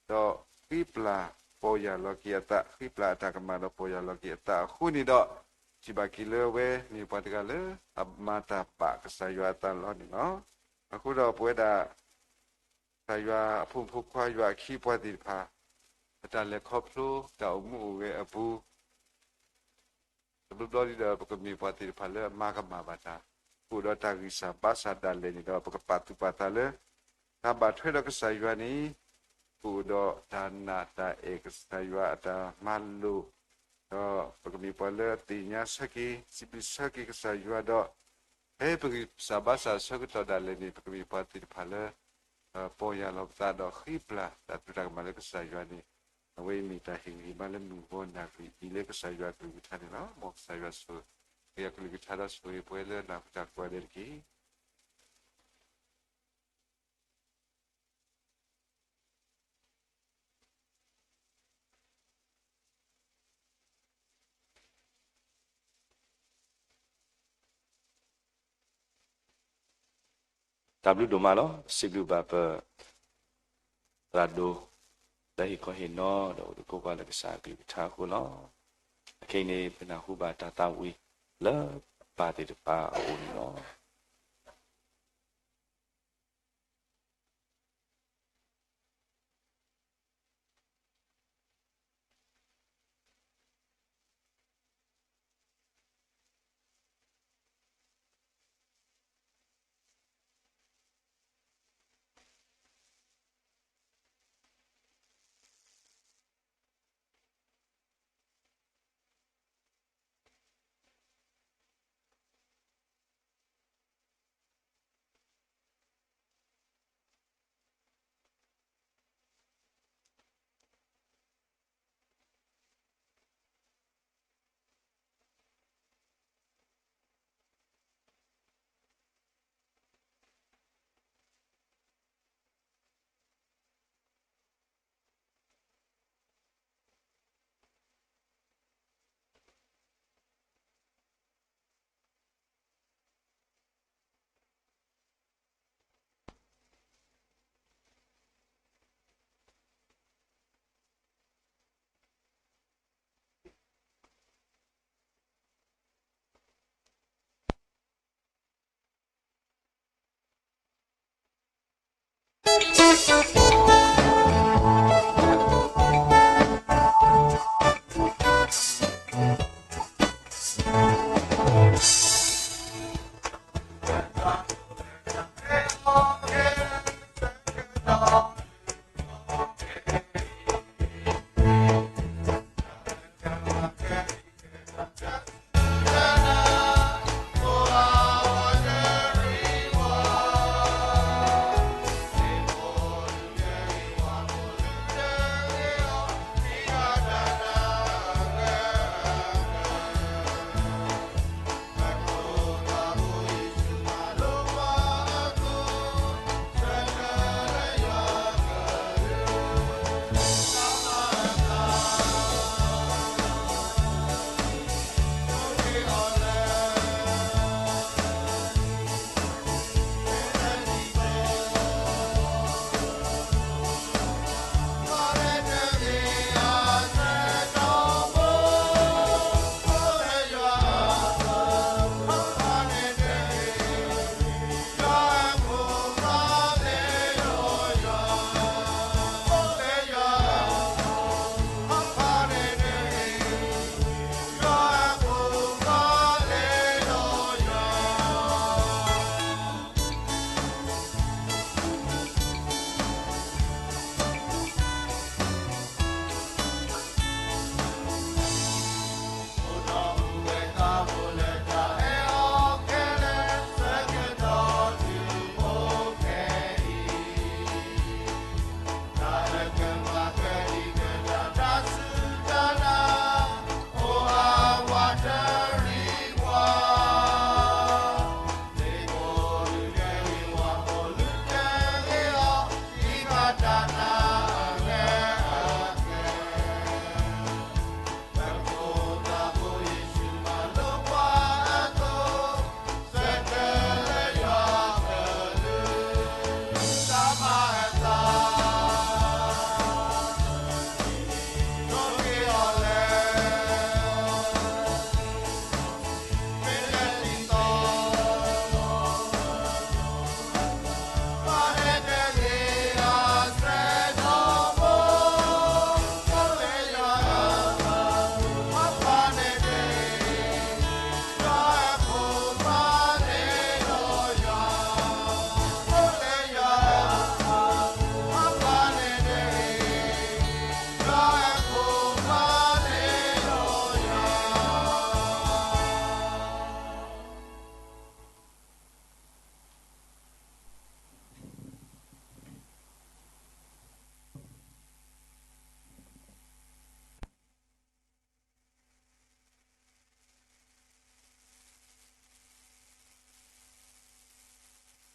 ဒီးဃ့ပျၢ်ပီၢ်ယၢ်လီၤက့ၤအသး ဃ့ပျၢ်အတၢ်ကမၣ်ဒီးပီၢ်ယၢ်လီၤက့ၤအသးအဃိန့ၣ်ဒီး ထံၣ်ဘၣ်က့ၤလၢအဝဲမ့ၢ်ပှၤတဂၤလၢ အမၤတၢ်ဘၣ်ကစၢ်ယွၤအသးလီၤန့ၣ်လီၤ. အဃိဒီးပဝဲဒၣ် ကစၢ်ယွၤအဖိမုၣ်ဖိခွါယွၤအခ့အပှၤသ့ၣ်တဖၣ် အတၢ်လဲၤခီဖျိတၢ်အိၣ်မူအိၣ်ဂဲၤအပူၤ တဘျီဘျီဒ်ဒီး ပကမ့ၢ်ပှၤသ့ၣ်တဖၣ်လၢအမၤကမၣ်ဘၣ်တၢ်, ပအိၣ်ဒီးတၢ်ဂံၢ်စၢ်ဘါစၢ်ဒၣ်လဲာ်န့ၣ်ဒီး ပကပာ်သူၣ်ပာ်သးလၢ တၢ်ဘၣ်ထွဲဒီးကစၢ်ယွၤန့ၣ် ပအိၣ်ဒီးတၢ်နာ်တၢ်အဲၣ်ကစၢ်ယွၤအတၢ်မၤလိာ်, ဒီးပကမ့ၢ်ပှၤလၢအသ့ၣ်ညါဆၢက့ၤ စံးဘျုးဆၢက့ၤကစၢ်ယွၤဒီး ဖဲပဂံၢ်စၢ်ဘါစၢ်အဆၢကတီၢ်ဒၣ်လဲာ်န့ၣ် ပကမ့ၢ်ပှၤသ့ၣ်တဖၣ်လၢ ပီၢ်ယၢ်လီၤပသးဒီးဃ့ပျၢ်တၢ်သရူးတၢ်ကမၣ်လၢကစၢ်ယွၤန့ၣ်, အဝဲအံၤမ့ၢ်တၢ်ဟ့ၣ်ဂံၢ်ဟ့ၣ်ဘါလၢမုၢ်ဂီၤနၢ်ရံၣ်အံၤလၢကစၢ်ယွၤအကလုၢ်ကထါန့ၣ်လီၤ. မ်ကစၢ်ယွၤဆိၣ်ဂ့ၤအကလုၢ်ကထါဒီး ဆိၣ်ဂ့ၤပှၤလၢအနၢ်ဟူတၢ်ကိးဂၤဒဲးတက့ၢ်. တၢ်ဘျုးဒိၣ်မးလီၤ. စံးဘျုးဘၣ်ပ သရၣ်ဒိၣ် လၢဟ့ၣ်ခီဟ့ၣ်နီၤ ဒီးအိၣ်သကိးပှၤလၢကစၢ်အကလုၢ်ကထါအဃိလီၤ. အခဲအံၤန့ၣ် ပနၢ်ဟူဘၣ်တၢ်သးဝံၣ်လၢ ပၢ်သ့ၣ်တဖၣ်အအိၣ်န့ၣ်လီၤ.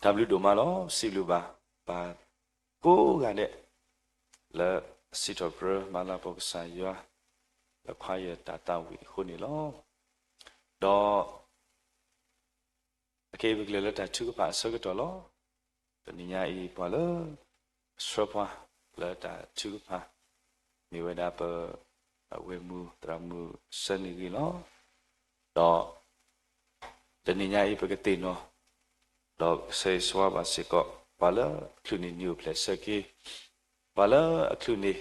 တၢ်ဘျုးဒိၣ်မးလီၤ. စံးဘျုးဘၣ်ပှၤကိးဂၤဒဲး လၢအစံးထီၣ်ပတြၢၤမၤလၤကပီၤကစၢ်ယွၤ လၢခွါယတၢ်သးဝံၣ်အဃိန့ၣ်လီၤ. ဒီး အခဲအံၤပကလဲၤလၢတၢ်ထုကဖၣ်အဆၢကတီၢ်လီၤ. တနံၤညါအံၤ ပှၤလၢအဆှၢပှၤလၢတၢ်ထုကဖၣ် မ့ၢ်ဝဲဒၣ်ပ အဝဲၢ်မုၢ်သရၣ်မုၣ်စၢနံၣ်ဂ့ၤလီၤ. ဒီး တနံၤညါအံၤ ပကသ့ၣ်နီၣ် ဒီးဆၢဂ့ၤဆၢဝါဘၣ်စ့ၢ်ကီး ပှၤလၢအချုးန့ၢ်နံၣ်အိၣ်ဖျဲၣ်ဆၢက့ၤ, ပှၤလၢအချုးန့ၢ်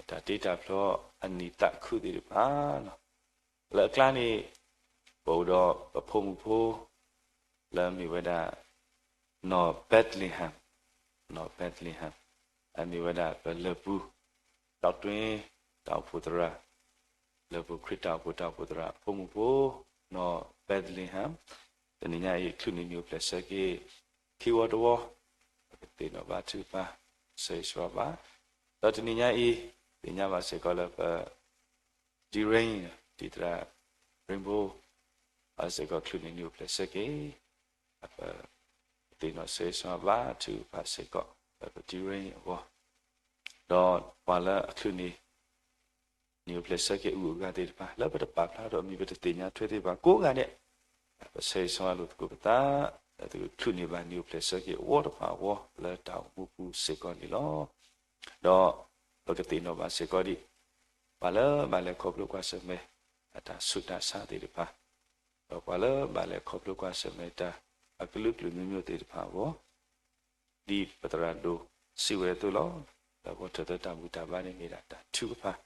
တၢ်တ့တၢ်ဖျီအနံၣ်သးခုသ့ၣ်တဖၣ်လီၤ. လၢအကျါန့ၣ် ပအိၣ်ဒီးပဖိမုၣ်ဖိ လၢအမ့ၢ်ဝဲဒၣ် နီၢ်ဘဲးသလ့ဟၣ်, နီၢ်ဘဲးသလ့ဟၣ်, အမ့ၢ်ဝဲဒၣ်ပလၢၢ်ပူၤ ဒီကတွ့ တၢ်အိၣ်ဖှိၣ်သရၣ်, လၢၢ်ပူၤခရံာ်တၢ်အိၣ်ဖှိၣ်တၢ်အိၣ်ဖှိၣ်သရၣ်အဖိမုၣ်ဖိ နီၢ်ဘဲးသလ့ဟၣ်, တနံၤညါအံၤ ချုးန့ၢ်နံၣ်အိၣ်ဖျဲၣ်ဆၢက့ၤ ခံဝီတဝီ, ပကသ့ၣ်နီၣ်ဘါထုကဖၣ် ဆၢဂ့ၤဆၢဝါဘၣ်, ဒီးတနံၤညါအံၤ သ့ၣ်ညါဘၣ်စ့ၢ်ကီးလၢပ ဒံရ့ၣ် ဒံသရၣ် ရ့ၣ်ဘိ ဘၣ်စ့ၢ်ကီးချုးန့ၢ်နံၣ်အိၣ်ဖျဲၣ်ဆၢက့ၤ, ပကသ့ၣ်နီၣ်ဆၢဂ့ၤဆၢဝါဘါထုကဖၣ်စ့ၢ်ကီး လၢပဒံရ့ၣ်အဂီၢ်, ဒီးပှၤလၢအချုးန့ၢ် နံၣ်အိၣ်ဖျဲၣ်ဆၢက့ၤအဂုၤအဂၤသ့ၣ်တဖၣ် လၢပတပာ်ဖျါထီၣ်အမံၤ ပတသ့ၣ်ညါထွဲသ့ၣ်တဖၣ်ကိးဂၤဒဲး, ပဆၢဂ့ၤဆၢဝါလိာ်သကိးပသး, လၢသုကချုးန့ၢ်ဘၣ်နံၣ်အိၣ်ဖျဲၣ်ဆၢက့ၤအဝီတဖၣ်အဂီၢ် လၢတၢ်အိၣ်မူပူၤစ့ၢ်ကီးန့ၣ်လီၤ. ဒီးပကသ့ၣ်နီၣ်ဘၣ်စ့ၢ်ကီးဒံး ပှၤလၢဘၣ်လဲၤခီဖျိကွၢ်ဆၢၣ်မဲာ် အတၢ်ဆူးတၢ်ဆါသ့ၣ်တဖၣ်, ဒီးပှၤလၢဘၣ်လဲၤခီဖျိကွၢ်ဆၢၣ်မဲာ်တၢ်အကလုာ်ကလုာ်မံၤမံၤသ့ၣ်တဖၣ်အဂီၢ် ဒ်ပသရၣ်ဒိၣ်စံးဝဲအသိးလီၤ. လၢဂီၤထၢၣ်သၢတၢ်ဘူၣ်တၢ်ဘါန့ၣ်မ့ၢ်ဒၣ်တၢ်ထုကဖၣ်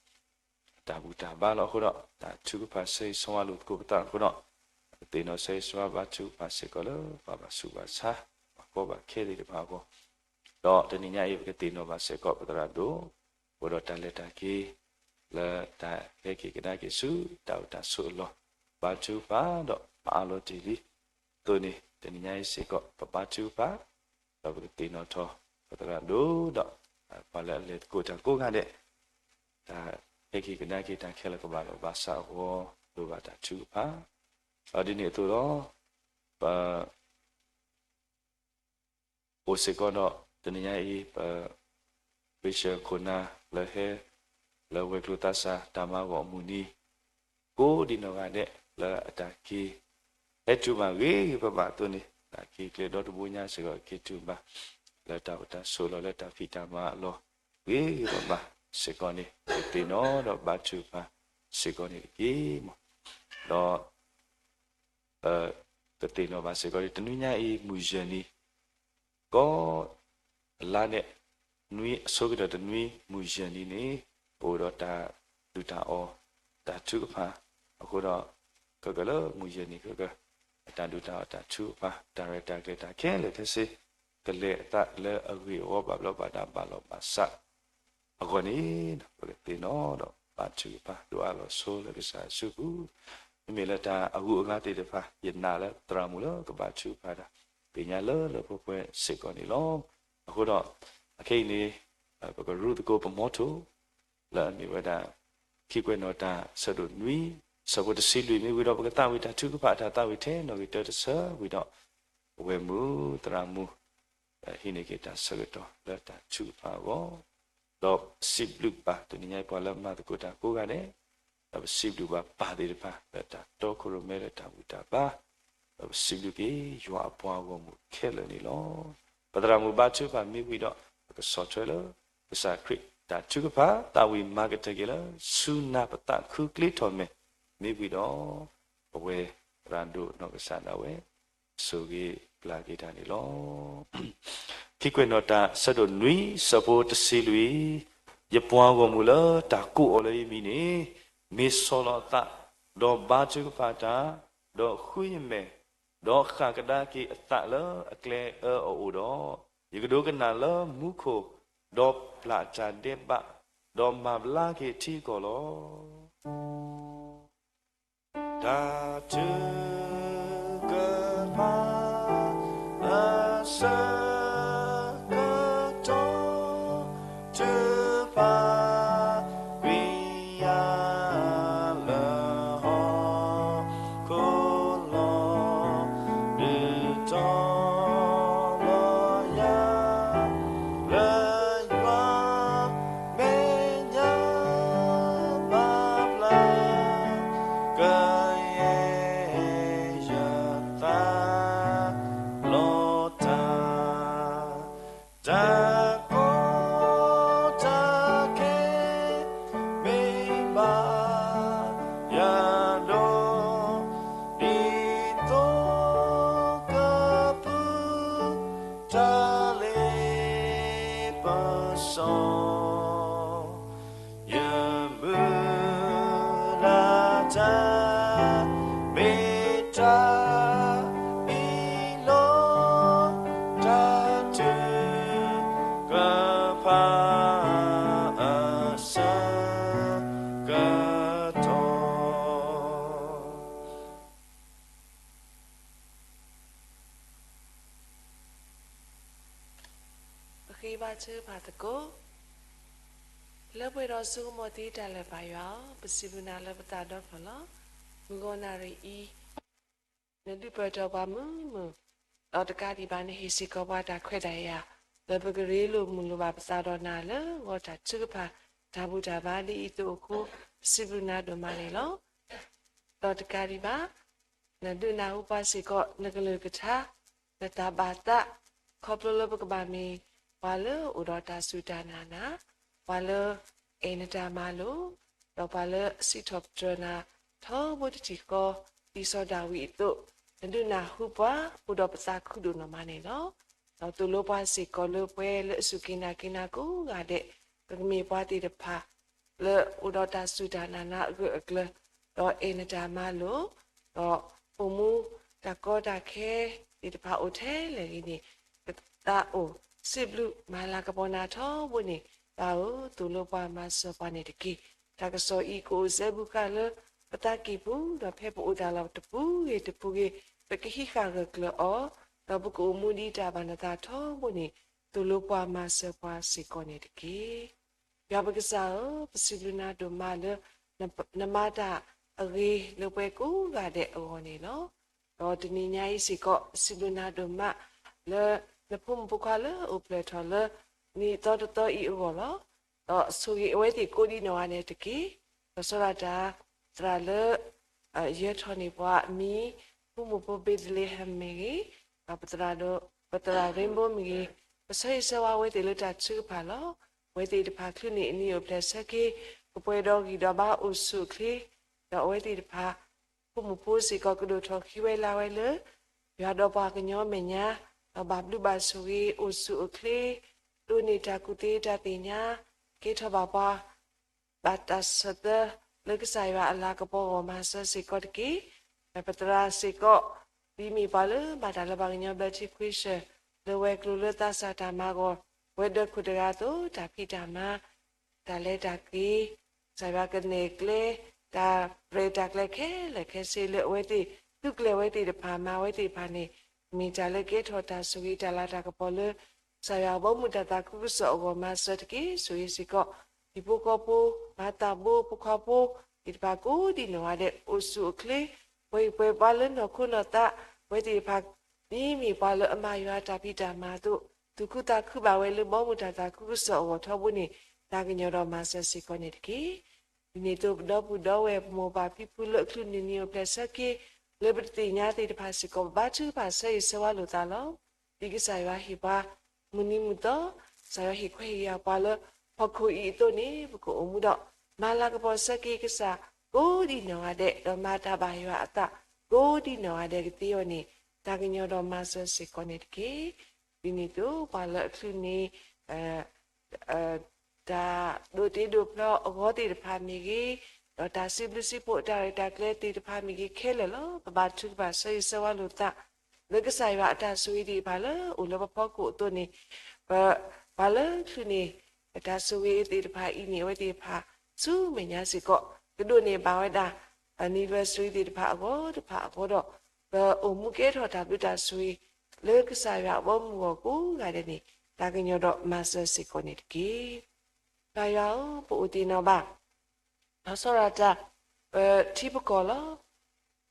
တၢ်ဘူၣ်တၢ်ဘါလီၤ. အဃိဒီး တၢ်ထုကဖၣ်ဆၢဂ့ၤဆၢဝါလိာ်သကိးပသးအဃိဒီး ပကသ့ၣ်နီၣ်ဆၢဂ့ၤဆၢဝါဘါထုကဖၣ်စ့ၢ်ကီးလၢ ပှၤဘၣ်ဆူးဘၣ်ဆါ ပှၤကီဘၣ်ခဲသ့ၣ်တဖၣ်အဂီၢ်, ဒီးတနံၤညါအံၤ ပကသ့ၣ်နီၣ်ဘၣ်စ့ၢ်ကီးပသရၣ်ဒိၣ် အိၣ်ဒီးတၢ်လဲၤတၢ်က့ၤ လၢတၢ်ဟဲက့ၤကဒါက့ၤဆူ တၢ်အိၣ်တၢ်ဆိးအလီၢ် ဘါထုကဖၣ်ဒီးပအးလီၤတ့ၢ်လံအသိးန့ၣ် တနံၤညါအံၤစ့ၢ်ကီး ပဘါထုကဖၣ် ဒီးပကသ့ၣ်နီၣ်ထီၣ် ပသရၣ်ဒိၣ်ဒီး ပှၤလၢအလဲၤသကိးတၢ်ကိးဂၤဒဲး တၢ်ဟဲက့ၤကဒါက့ၤတၢ်ခဲလၢာ်ကဘၣ်လီၤဘၣ်စးအဂီၢ် လိၣ်ဘၣ်တၢ်ထုကဖၣ်, ဒီးဒ်န့ၣ်အသိးလီၤ. ပ အိၣ်စ့ၢ်ကီးဒီး တနံၤညါအံၤ ပ Bishop ခိၣ်နၢ်လၢဟဲ လၢဝဲၤကျိၤသးစၢ်တၢ်မၤဂီၢ်အမုၢ်နံၤ ကိးဒံးနီၢ်ဂၤဒဲး လၢအတၢ်က့ၤ ဟဲတုၤဘၣ်ဂ့ၤဂ့ၤဘၣ်ဘၣ်အသိးန့ၣ် တၢ်က့ၤကျဲဒီတဘိညါစ့ၢ်ကီး က့ၤတုၤဘၣ် လၢတၢ်အိၣ်တၢ်ဆိးအလီၢ် လၢတၢ်ဖံးတၢ်မၤအလီၢ် ဂ့ၤဂ့ၤဘၣ်ဘၣ်စ့ၢ်ကီးန့ၣ် ပကသ့ၣ်နီၣ်ဒီးဘါထုကဖၣ်စ့ၢ်ကီးန့ၣ်တက့ၢ်မး, ဒီး ပကသ့ၣ်နီၣ်ဘၣ်စ့ၢ်ကီး တနွံညါအံၤ မုၢ်ယဲၢ်နံၤ ကိးလါဒဲး နွံအဆိကတၢၢ်တနွံ မုၢ်ယဲၢ်နံၤန့ၣ် ပအိၣ်ဒီးတၢ်ဒုၣ်တၢ်အီၣ် တၢ်ထုကဖၣ် အဃိဒီး ခဲကလၢမုၢ်ယဲၢ်နံၤခဲက အတၢ်ဒုၣ်တၢ်အီၣ်တၢ်ထုကဖၣ် တၢ်ရဲၣ်တၢ်ကျဲၤတၢ်ခဲလၢာ်ခဲဆ့ ကလဲၤအသးလၢအဂ့ၢ်အဝီ ဘၣ်ဘျီးဘၣ်ဒါ ဘၣ်လီၤဘၣ်စး အဂီၢ်န့ၣ် ပကသ့ၣ်နီၣ်ဒီးဘါထုကဖၣ် ဒိးအးလီၤဆိလၢကစၢ်ယွၤအစုပူၤ, မ့မ့ၢ်လၢတၢ်အဂုၤအဂၤသ့ၣ်တဖၣ် ယနာ်လၢသရၣ်မုၣ်လၢကဘါထုကဖၣ်တၢ် သ့ၣ်ညါလၢလၢပှဲၤပှဲၤစ့ၢ်ကီးန့ၣ်လီၤ. အဃိဒီး အခဲအံၤန့ၣ် ပကရူသကိးပမီထိၣ် လၢအမ့ၢ်ဝဲဒၣ် ခံကွဲးနီၣ်တၢ် ဆၢဒိၣ်နွံ ဆၢဖိတဆံလွံၢ် မ့ၢ်ဝံၤဒီး ပကသးဝံၣ်တၢ်ထုကဖၣ် တၢ်သးဝံၣ်ထဲနီၣ်ဂံၢ်တၢတဆၢဝံၤဒီး အဝဲၢ်မုၢ်သရၣ်မုၣ် ဟံးန့ၢ်က့ၤတၢ်ဆၢကတီၢ်လၢတၢ်ထုကဖၣ်အဂီၢ်, ဒီးစံးဘျုးဘၣ်တနံၤညါအံၤ ပှၤလၢမၤသကိးတၢ်ကိးဂၤဒဲး, ဒီးပစံးဘျုးဘၣ်ပၢ်သ့ၣ်တဖၣ် လၢတၢ်တီခိၣ်ရိၣ်မဲလၢတၢ်ဘူၣ်တၢ်ဘါ, ဒီးပစံးဘျုးက့ၤယွၤအပှၤဂီၢ်မုၢ်ခဲလၢာ်န့ၣ်လီၤ. ပသရၣ်မုၣ်ဘါထုကဖၣ်မ့ၢ်ဝံၤဒီး ပကဆီၣ်ထွဲလၢ ကစၢ်ခရံာ်တၢ်ထုကဖၣ် သးဝံၣ်မၤကတၢၢ်က့ၤလၢ ဆူနၢ်ပသးခုကျ့ထီၣ်မဲာ် မ့ၢ်ဝံၤဒီး ပဝဲသရၣ်ဒိၣ်နီၢ်ကစၢ်ဒၣ်ဝဲ ဆိၣ်ဂ့ၤပျၢ်က့ၤတၢ်န့ၣ်လီၤ. ခံကွဲးနီၣ်တၢ် ဆၢဒိၣ်နွံ ဆၢဖိတဆံလွံၢ်, ယပှၤဂီၢ်မုၢ်လၢတၢ်ကိးအီၤလၢယမံၤန့ၣ် မ့ၢ်ဆီၣ်လီၤအသး, ဒီးဘါထုကဖၣ်တၢ်, ဒီးဃုယမဲာ်, ဒီးဃၣ်ကဒါက့ၤအသးလၢအကျဲအၢအအိၣ်ဒီး, ယကဒိကနၣ်လၢမူခိၣ်, ဒီးပျၢ်တၢ်ဒဲးဘး, ဒီးမၤဘျါက့ၤထံအကီၢ်လီၤ. တၢ်ထုကဖၣ်အဆၢကတီၢ် ထုကဖၣ်ကွံာ်ယၤလၢဟီၣ်ခိၣ်လီၤ. ဒုးတီ တၢ်လ့ပစီ ယမုၢ်လၢ်တၢ် မ့ၢ်တၢ်အံၤလီၤ တၢ်ထုကဖၣ် အဆၢကတီၢ် ပဃ့ဘါထုကဖၣ်သကိး. လၢပှဲၤဒီးဆိကမိၣ်သ့တၢ်လၢာ်ဘၣ်ယွၤဧၢ, ပစံးဘျုးနၤလၢပသးဒီဖျၢၣ်လီၤ. မုၢ်ဂီၤနၣ်ရံၣ်အံၤ နဒုးပၢၢ်ထီၣ်ပှၤမုာ်မုာ်, ဒီးတကးဒံးဘၣ်နဟ့ၣ်စ့ၢ်ကီးပှၤတၢ်ခွဲးတၢ်ယာ် လၢပကရ့လိာ်မုာ်လိာ်ဘၣ်ပသးဒီးနၤလၢဂီၤတၢ်ထုကဖၣ် တၢ်ဘူၣ်တၢ်ဘါဒ်အံၤအသိးအဃိ, ပစံးဘျုးနၤဒိၣ်မးန့ၣ်လီၤ. ဒီးတကးဒံးဘၣ် နဒုးနၢ်ဟူပှၤစ့ၢ်ကီး နကလုၢ်ကထါ, နတၢ်ဘၣ်သး, ခီဖျိလၢပကဘၣ်မ့ၢ်ပှၤလၢအိၣ်ဒီးတၢ်စူၢ်တၢ်နာ်နၤ, ပှၤလၢအဲၣ်နတၢ်မၤလိာ်, ဒီးပှၤလၢစံးထီၣ်ပတြၢၤနၤ ထီဘိတထံၣ်ဃီ, ဒ်စီၤဒၤဝံးအသိး, နဒုးနၢ်ဟူပှၤအိၣ်ဒီးပသးခုဒိၣ်နီၢ်မးန့ၣ်လီၤ. ဒီးသိၣ်လိပှၤစ့ၢ်ကီးလၢပှၤလၢအစူၢ်က့ၤနာ်က့ၤနၤကိးဂၤဒဲး, ပကမ့ၢ်ပှၤသ့ၣ်တဖၣ် လၢအိၣ်ဒီးတၢ်စူၢ်တၢ်နာ်နၤအဂၢၢ်အကျၢၤ, ဒီးအဲၣ်နတၢ်မၤလိာ်, ဒီးအိၣ်မူတၢ်ကီတၢ်ခဲသ့ၣ်တဖၣ်အိၣ်ထဲလဲၣ်ဂ့ၤန့ၣ်, ပသးအိၣ်စံးဘျုးမၤလၤကပီၤနၤထီဘိန့ၣ်, ပၢ်ဧၢ, သိၣ်လိပှၤမၤစၢၤပှၤန့ၣ်တက့ၢ်. တၢ်ကစီၣ်အံၤကအိၣ်စဲဘူးဃာ်လၢပသးကံၢ်ပူၤ, ဒီးဖဲပအိၣ်တၢ်လီၢ်တပူၤဂ့ၤတပူၤဂ့ၤ, ပကဟံးဃာ်ဂၢၢ်ကျၢၤအီၤ, ဒီးပကအိၣ်မူဒ်တၢ်ဘၣ်နသးထီဘိန့ၣ်, သိၣ်လိပှၤမၤစၢၤပှၤစ့ၢ်ကီးန့ၣ်တက့ၢ်. ယွၤပကစၢ်ဧၢ, ပစံးဘျုးနၤဒိၣ်မးလၢ နမၤတၢ်အဂ့ၤလၢပှၤကိးဂၤဒဲးအဂီၢ်န့ၣ်လီၤ. ဒီးတနံၤညါအံၤစ့ၢ်ကီး ပစံးဘျုးနၤဒိၣ်မး လၢနဖိမုၣ်ဖိခွါလၢအအိၣ်ဖျဲၣ်ထီၣ်လၢ နံၣ်သီတသီအံၤအဂီၢ်လီၤ. ဒီးဆိၣ်ဂ့ၤအဝဲသ့ၣ်ကိးဒံးနီၢ်ဂၤဒဲးတက့ၢ်. ဒီးစီၤရၤတၢ်သရၣ်လၢ ယၢၤထီၣ်န့ၢ်ပှၤအမံၤ, ဖိမုၣ်ဖိဘ့းလ့ဟဲမ်မ့ၢ်ဂ့ၤ, ဒီးပသရၣ် ပသရၣ်ရ့ဘိမ့ၢ်ဂ့ၤ, ပဆၢဂ့ၤဆၢဝါအဝဲသ့ၣ်လၢတၢ်ထုကဖၣ်လီၤ. အဝဲသ့ၣ်တဖၣ်ချုးန့ၢ်အနံၤအိၣ်ဖျဲၣ်ဆၢက့ၤ ကပှဲၤဒီးဂံၢ်ဒီးဘါအိၣ်ဆူၣ်အိၣ်ချ့, ဒီးအဝဲသ့ၣ်တဖၣ် ဖိမုၣ်ဖိစ့ၢ်ကီးကဒိၣ်ထီၣ်ဃံဝဲလၤဝဲလၢ ယွၤဒီးပှၤကညီမဲာ်ညါ, ဒီးဘၣ်ဘျုးဘၣ်ဆိၣ်ဂ့ၤအိၣ်ဆူၣ်အိၣ်ချ့, ဒိးန့ၢ်တၢ်ကူၣ်သ့တၢ်သ့ၣ်ညါ, ကဲထီၣ်ဘၣ်ပှၤ ဘၣ်တၢ်ဆၢသၢ လၢကစၢ်ယွၤအလၤကပီၤအဂီၢ်မၤစၢၤစ့ၢ်ကီးတက့ၢ်. ပသရၣ်စ့ၢ်ကီး ဒ်မ့ၢ်ပှၤလၢဘၣ်တၢ်လၢပှၤကညီဘျၢထံခွ့ဆၢၣ် လၢဝဲၤကျိၤလၢသးစၢ်တၢ်မၤအဂီၢ်, ဝဲၤဒၢးခိၣ်တဂၤအသိး တၢ်ဖံးတၢ်မၤ တၢ်လဲၤတၢ်က့ၤ, ကစၢ်ယွၤကနဲၣ်ကျဲ တၢ်ရဲၣ်တၢ်ကျဲၤခဲလၢာ်ခဲဆ့လၢအဝဲသ့ၣ် သုးကျဲၤဝဲသ့ၣ်တဖၣ် မၤဝဲသ့ၣ်တဖၣ်န့ၣ် မ့ၢ်တၢ်လၢကဲထီၣ်တၢ်ဆိၣ်ဂ့ၤတၢ်လၤတၢ်ကပီၤလၢ ကစၢ်ယွၤဘီမုၢ်တၢ်သးခုကစီၣ်အဂီၢ်မၤစၢၤတက့ၢ်. ဆိၣ်ဂ့ၤစ့ၢ်ကီး ဟံၣ်ဖိဃီဖိ, မၤသးဘိဖိခွါဖိသ့ၣ်တဖၣ်ကိးဒံးနီၢ်ဂၤဒဲး အိၣ်ဆူၣ်အိၣ်ချ့, ပှဲၤဂံၢ်ပှဲၤဘါလၢနီၢ်ခိနီၢ်သး, အဝဲသ့ၣ်တဖၣ် ဒ်မ့ၢ်ပှၤလၢအမၤယွၤတၢ်ဖံးတၢ်မၤအသိး, သူၣ်ခုသးခုဘၣ်ဝဲလၢဘီမုၢ်တၢ်သးခုကစီၣ်အဂီၢ်ထီဘိန့ၣ်, သးကညီၤဒီးမၤစၢၤစ့ၢ်ကီးန့ၣ်တက့ၢ်. ဒ်န့ၣ်အသိး ပဒီပုၢ်ဒီဝဲၢ် ပမိၢ်ပၢ်ဖံဖုလၢအချုးန့ၢ်နံၤအိၣ်ဖျဲၣ်ဆၢက့ၤ လၢပတသ့ၣ်ညါသ့ၣ်တဖၣ်စ့ၢ်ကီး ပဘါထုကဖၣ်ဆၢဂ့ၤဆၢဝါလိာ်သးလီၤ. ဒ်ကစၢ်ယွၤဟ့ၣ်ပှၤ မုၢ်နံၤမုၢ်သီ, ကစၢ်ယွၤဟ့ၣ်ခွဲးဟ့ၣ်ယာ်ပှၤလၢ ဟီၣ်ခိၣ်အံၤအသိးန့ၣ် ပကအိၣ်မူဒီး မၤလၤကပီၤဆၢက့ၤကစၢ် ကိးဒံးနီၢ်ဂၤဒဲး ဒီးမၤတၢ်ဘၣ်ယွၤအသး ကိးဒံးနီၢ်ဂၤဒဲးကသ့အီၤန့ၣ် သးကညီၤဒီးမၤစၢၤစ့ၢ်ကီးန့ၣ်တက့ၢ်. ဒ်န့ၣ်အသိး ပှၤလၢအချုးန့ၢ် တၢ်ဒိးတ့ဒိးဖျီအဂီၢ်သ့ၣ်တဖၣ်မ့ၢ်ဂ့ၤ, ဒီးတၢ်စံးဘျုးစံးဖှိၣ်အတၢ်ရဲၣ်တၢ်ကျဲၤသ့ၣ်တဖၣ်မ့ၢ်ဂ့ၤခဲလၢာ်လီၤ. ပဘါထုကဖၣ်ဆၢဂ့ၤဆၢဝါလိာ်သး လၢကစၢ်ယွၤအတၢ်ဆိၣ်ဂ့ၤသ့ၣ်တဖၣ်လၢအိၣ်လၢပဖီခိၣ်အသိးန့ၣ်, ပှၤလၢချုးန့ၢ် တၢ်ဆိၣ်ဂ့ၤသ့ၣ်တဖၣ်အံၤန့ၣ် အဝဲသ့ၣ်တဖၣ် ဆူမဲာ်ညါစ့ၢ်ကီး ကဒိးန့ၢ်ဘၣ်ဝဲဒၣ် anniversary သ့ၣ်တဖၣ်အဂီၢ်တဖၣ်အဃိဒီး, ပအိၣ်မူကဲထီၣ်တၢ်ဘျုးတၢ်ဆိၣ်ဂ့ၤ လၢကစၢ်ယွၤအဘီအမုၢ်အဂီၢ်ကိးဂၤဒဲးန့ၣ် သးကညီၤဒီးမၤစၢၤစ့ၢ်ကီးန့ၣ်တက့ၢ်. ကစၢ်ယွၤဧၢ, ပအိၣ်သ့ၣ်နီၣ်ဘၣ် လီၤဆီဒၣ်တၢ် ပထံပကီၢ်လီၤ.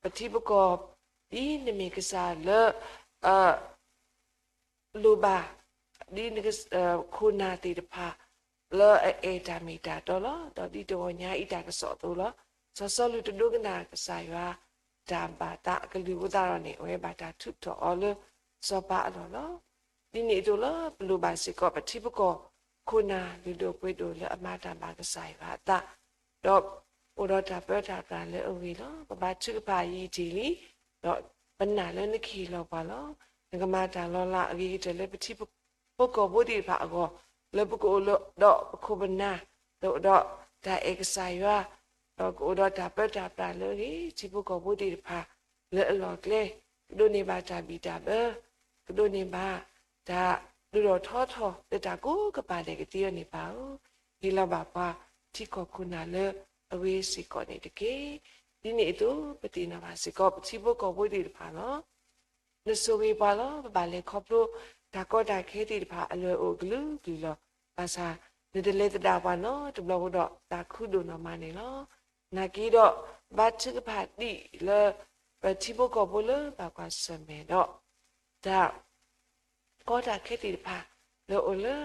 ပထံပကီၢ် ဒ်နမ့ၢ်ကစၢ်လၢ လိၣ်ဘၣ် ဒ်န ခိၣ်နၢ်သ့ၣ်တဖၣ် လၢအအဲၣ်တၢ်မ့ၢ်တၢ်တီလီၤ. ဒီးဒ်တဂီၤညါအံၤတၢ်ကစီၣ်အသိးလီၤ. စီၤစီလူးတဒိကနၣ်ကစၢ်ယွၤ တၢ်ဘၣ်သးအကလုၢ်အဃိသတးဒီးန့ၣ် အဝဲဘၣ်တၢ်ထုးထီၣ်အီၤလၢစီၤပၤအလီၢ်လီၤ. ဒ်န့ၣ်အသိးလီၤ ပလိၣ်ဘၣ်စ့ၢ်ကီးပထံပကီၢ် ခိၣ်နၢ်လုၢ်ဒိၣ်ပှ့ၤဒိၣ်လၢအမၤတၢ်ဘၣ်ကစၢ်ယွၤအသး, ဒီးအိၣ်ဒီးတၢ်ပၢတၢ်ပြးလၢအဂ့ၤလီၤ. ပဘါထုကဖၣ်ယံာ်တ့ၢ်လံ, ဒီးပနာ်လၢနကဟ့ၣ်လီၤပှၤလီၤ. နကမၤတၢ်လီၤလးအဂ့ၤကတၢၢ်လၢပထံဖိကီၢ်ဖိသ့ၣ်တဖၣ်အဂီၢ်, လၢပကအိၣ်ဒီးပခိၣ်ပနၢ်, ဒီးအိၣ်ဒီးတၢ်အဲၣ်ကစၢ်ယွၤ, ဒီးကအိၣ်ဒီးတၢ်ပၢတၢ်ပြးလၢအဂ့ၤ, ထံဖိကီၢ်ဖိသ့ၣ်တဖၣ်လၢအလီၢ်ကျဲ, ကဒိးန့ၢ်ဘၣ်တၢ်ဘံၣ်တၢ်ဘၢ, ကဒိးန့ၢ်ဘၣ်တၢ်ဒုးဒီးထီထီၣ်လၢတၢ်ကိးကပၤဒဲးကသ့အီၤန့ၣ်ဘၣ်ဧၢ, ဟ့ၣ်လီၤဘၣ်ပှၤထံကီၢ်ခိၣ်နၢ်လၢအဂ့ၤစ့ၢ်ကီးန့ၣ်တက့ၢ်. ဒ်န့ၣ်အသိး ပသ့ၣ်နီၣ်ဘၣ်စ့ၢ်ကီး ပထံဖိကီၢ်ဖိသ့ၣ်တဖၣ်လီၤ. နဆိၣ်ဂ့ၤပှၤလီၤ. ပဘၣ်လဲၤခီဖျိတၢ်ကီတၢ်ခဲသ့ၣ်တဖၣ်အလၢအအိၣ်ကလုာ်ကလုာ်လီၤ. ဘၣ်ဆၣ် နတလဲၤသဒၣ်ပှၤနီတဘျီဃီဒီး သးခုဒိၣ်နီၢ်မးန့ၣ်လီၤ. နာ်က့ဒီး ဘါထုကဖၣ်ဒံးလၢ ပထံဖိကီၢ်ဖိလၢဘၣ်ကွၢ်ဆၢၣ်မဲာ်ဒီး တၢ် ကီတၢ်ခဲသ့ၣ်တဖၣ် လၢအိၣ်လၢ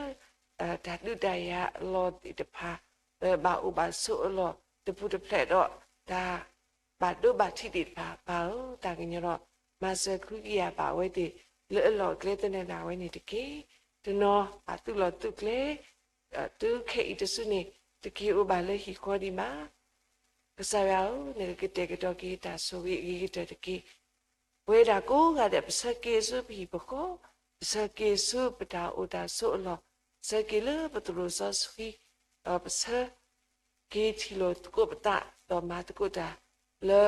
တၢ်ဒုးတၢ်ယၤအလီၢ်သ့ၣ်တဖၣ် လၢဘၣ်အိၣ်ဘၣ်ဆိးအလီၢ် တပူၤတဖျဲးဒီး တၢ်ဘၣ်ဒိဘၣ်ထံးသ့ၣ်တဖၣ် ပၢ်ဧၢ, သးကညီၤဒီး မၤစၢၤဃုကယာ်ဘၣ်ဝဲသ့ၣ် လၢအလီၢ်အကျဲသနၢၣ်ဒၣ်ဝဲန့ၣ်တက့ၢ်. တနီၤဘၣ်သုးလီၢ်သုးကျဲ တုၤခဲအံၤတစုန့ၣ် တက့ၤအိၣ်ဘၣ်လၢဟံၣ်ဃီဒံးဘၣ်. ကစၢ်ယွၤဧၢ, နကကတဲာ်ကတီၤက့ၤတၢ်ဆိၣ်ဂ့ၤအဂ့ၤကတၢၢ်တက့ၢ်. ပဝဲဒၣ်ကိးဂၤဒဲး ပဆၢက့ၤဆူပဟံၣ်ပဃီ, ပဆၢက့ၤဆူပတၢ်အိၣ်တၢ်ဆိးအလီၢ်, ဆၢက့ၤလၢပသရိာ်စီဆှံ, ဒီးပဆၢက့ၤထံၣ်လိာ်သကိးပသး ဒီးမၤသကိးတၢ်လၢ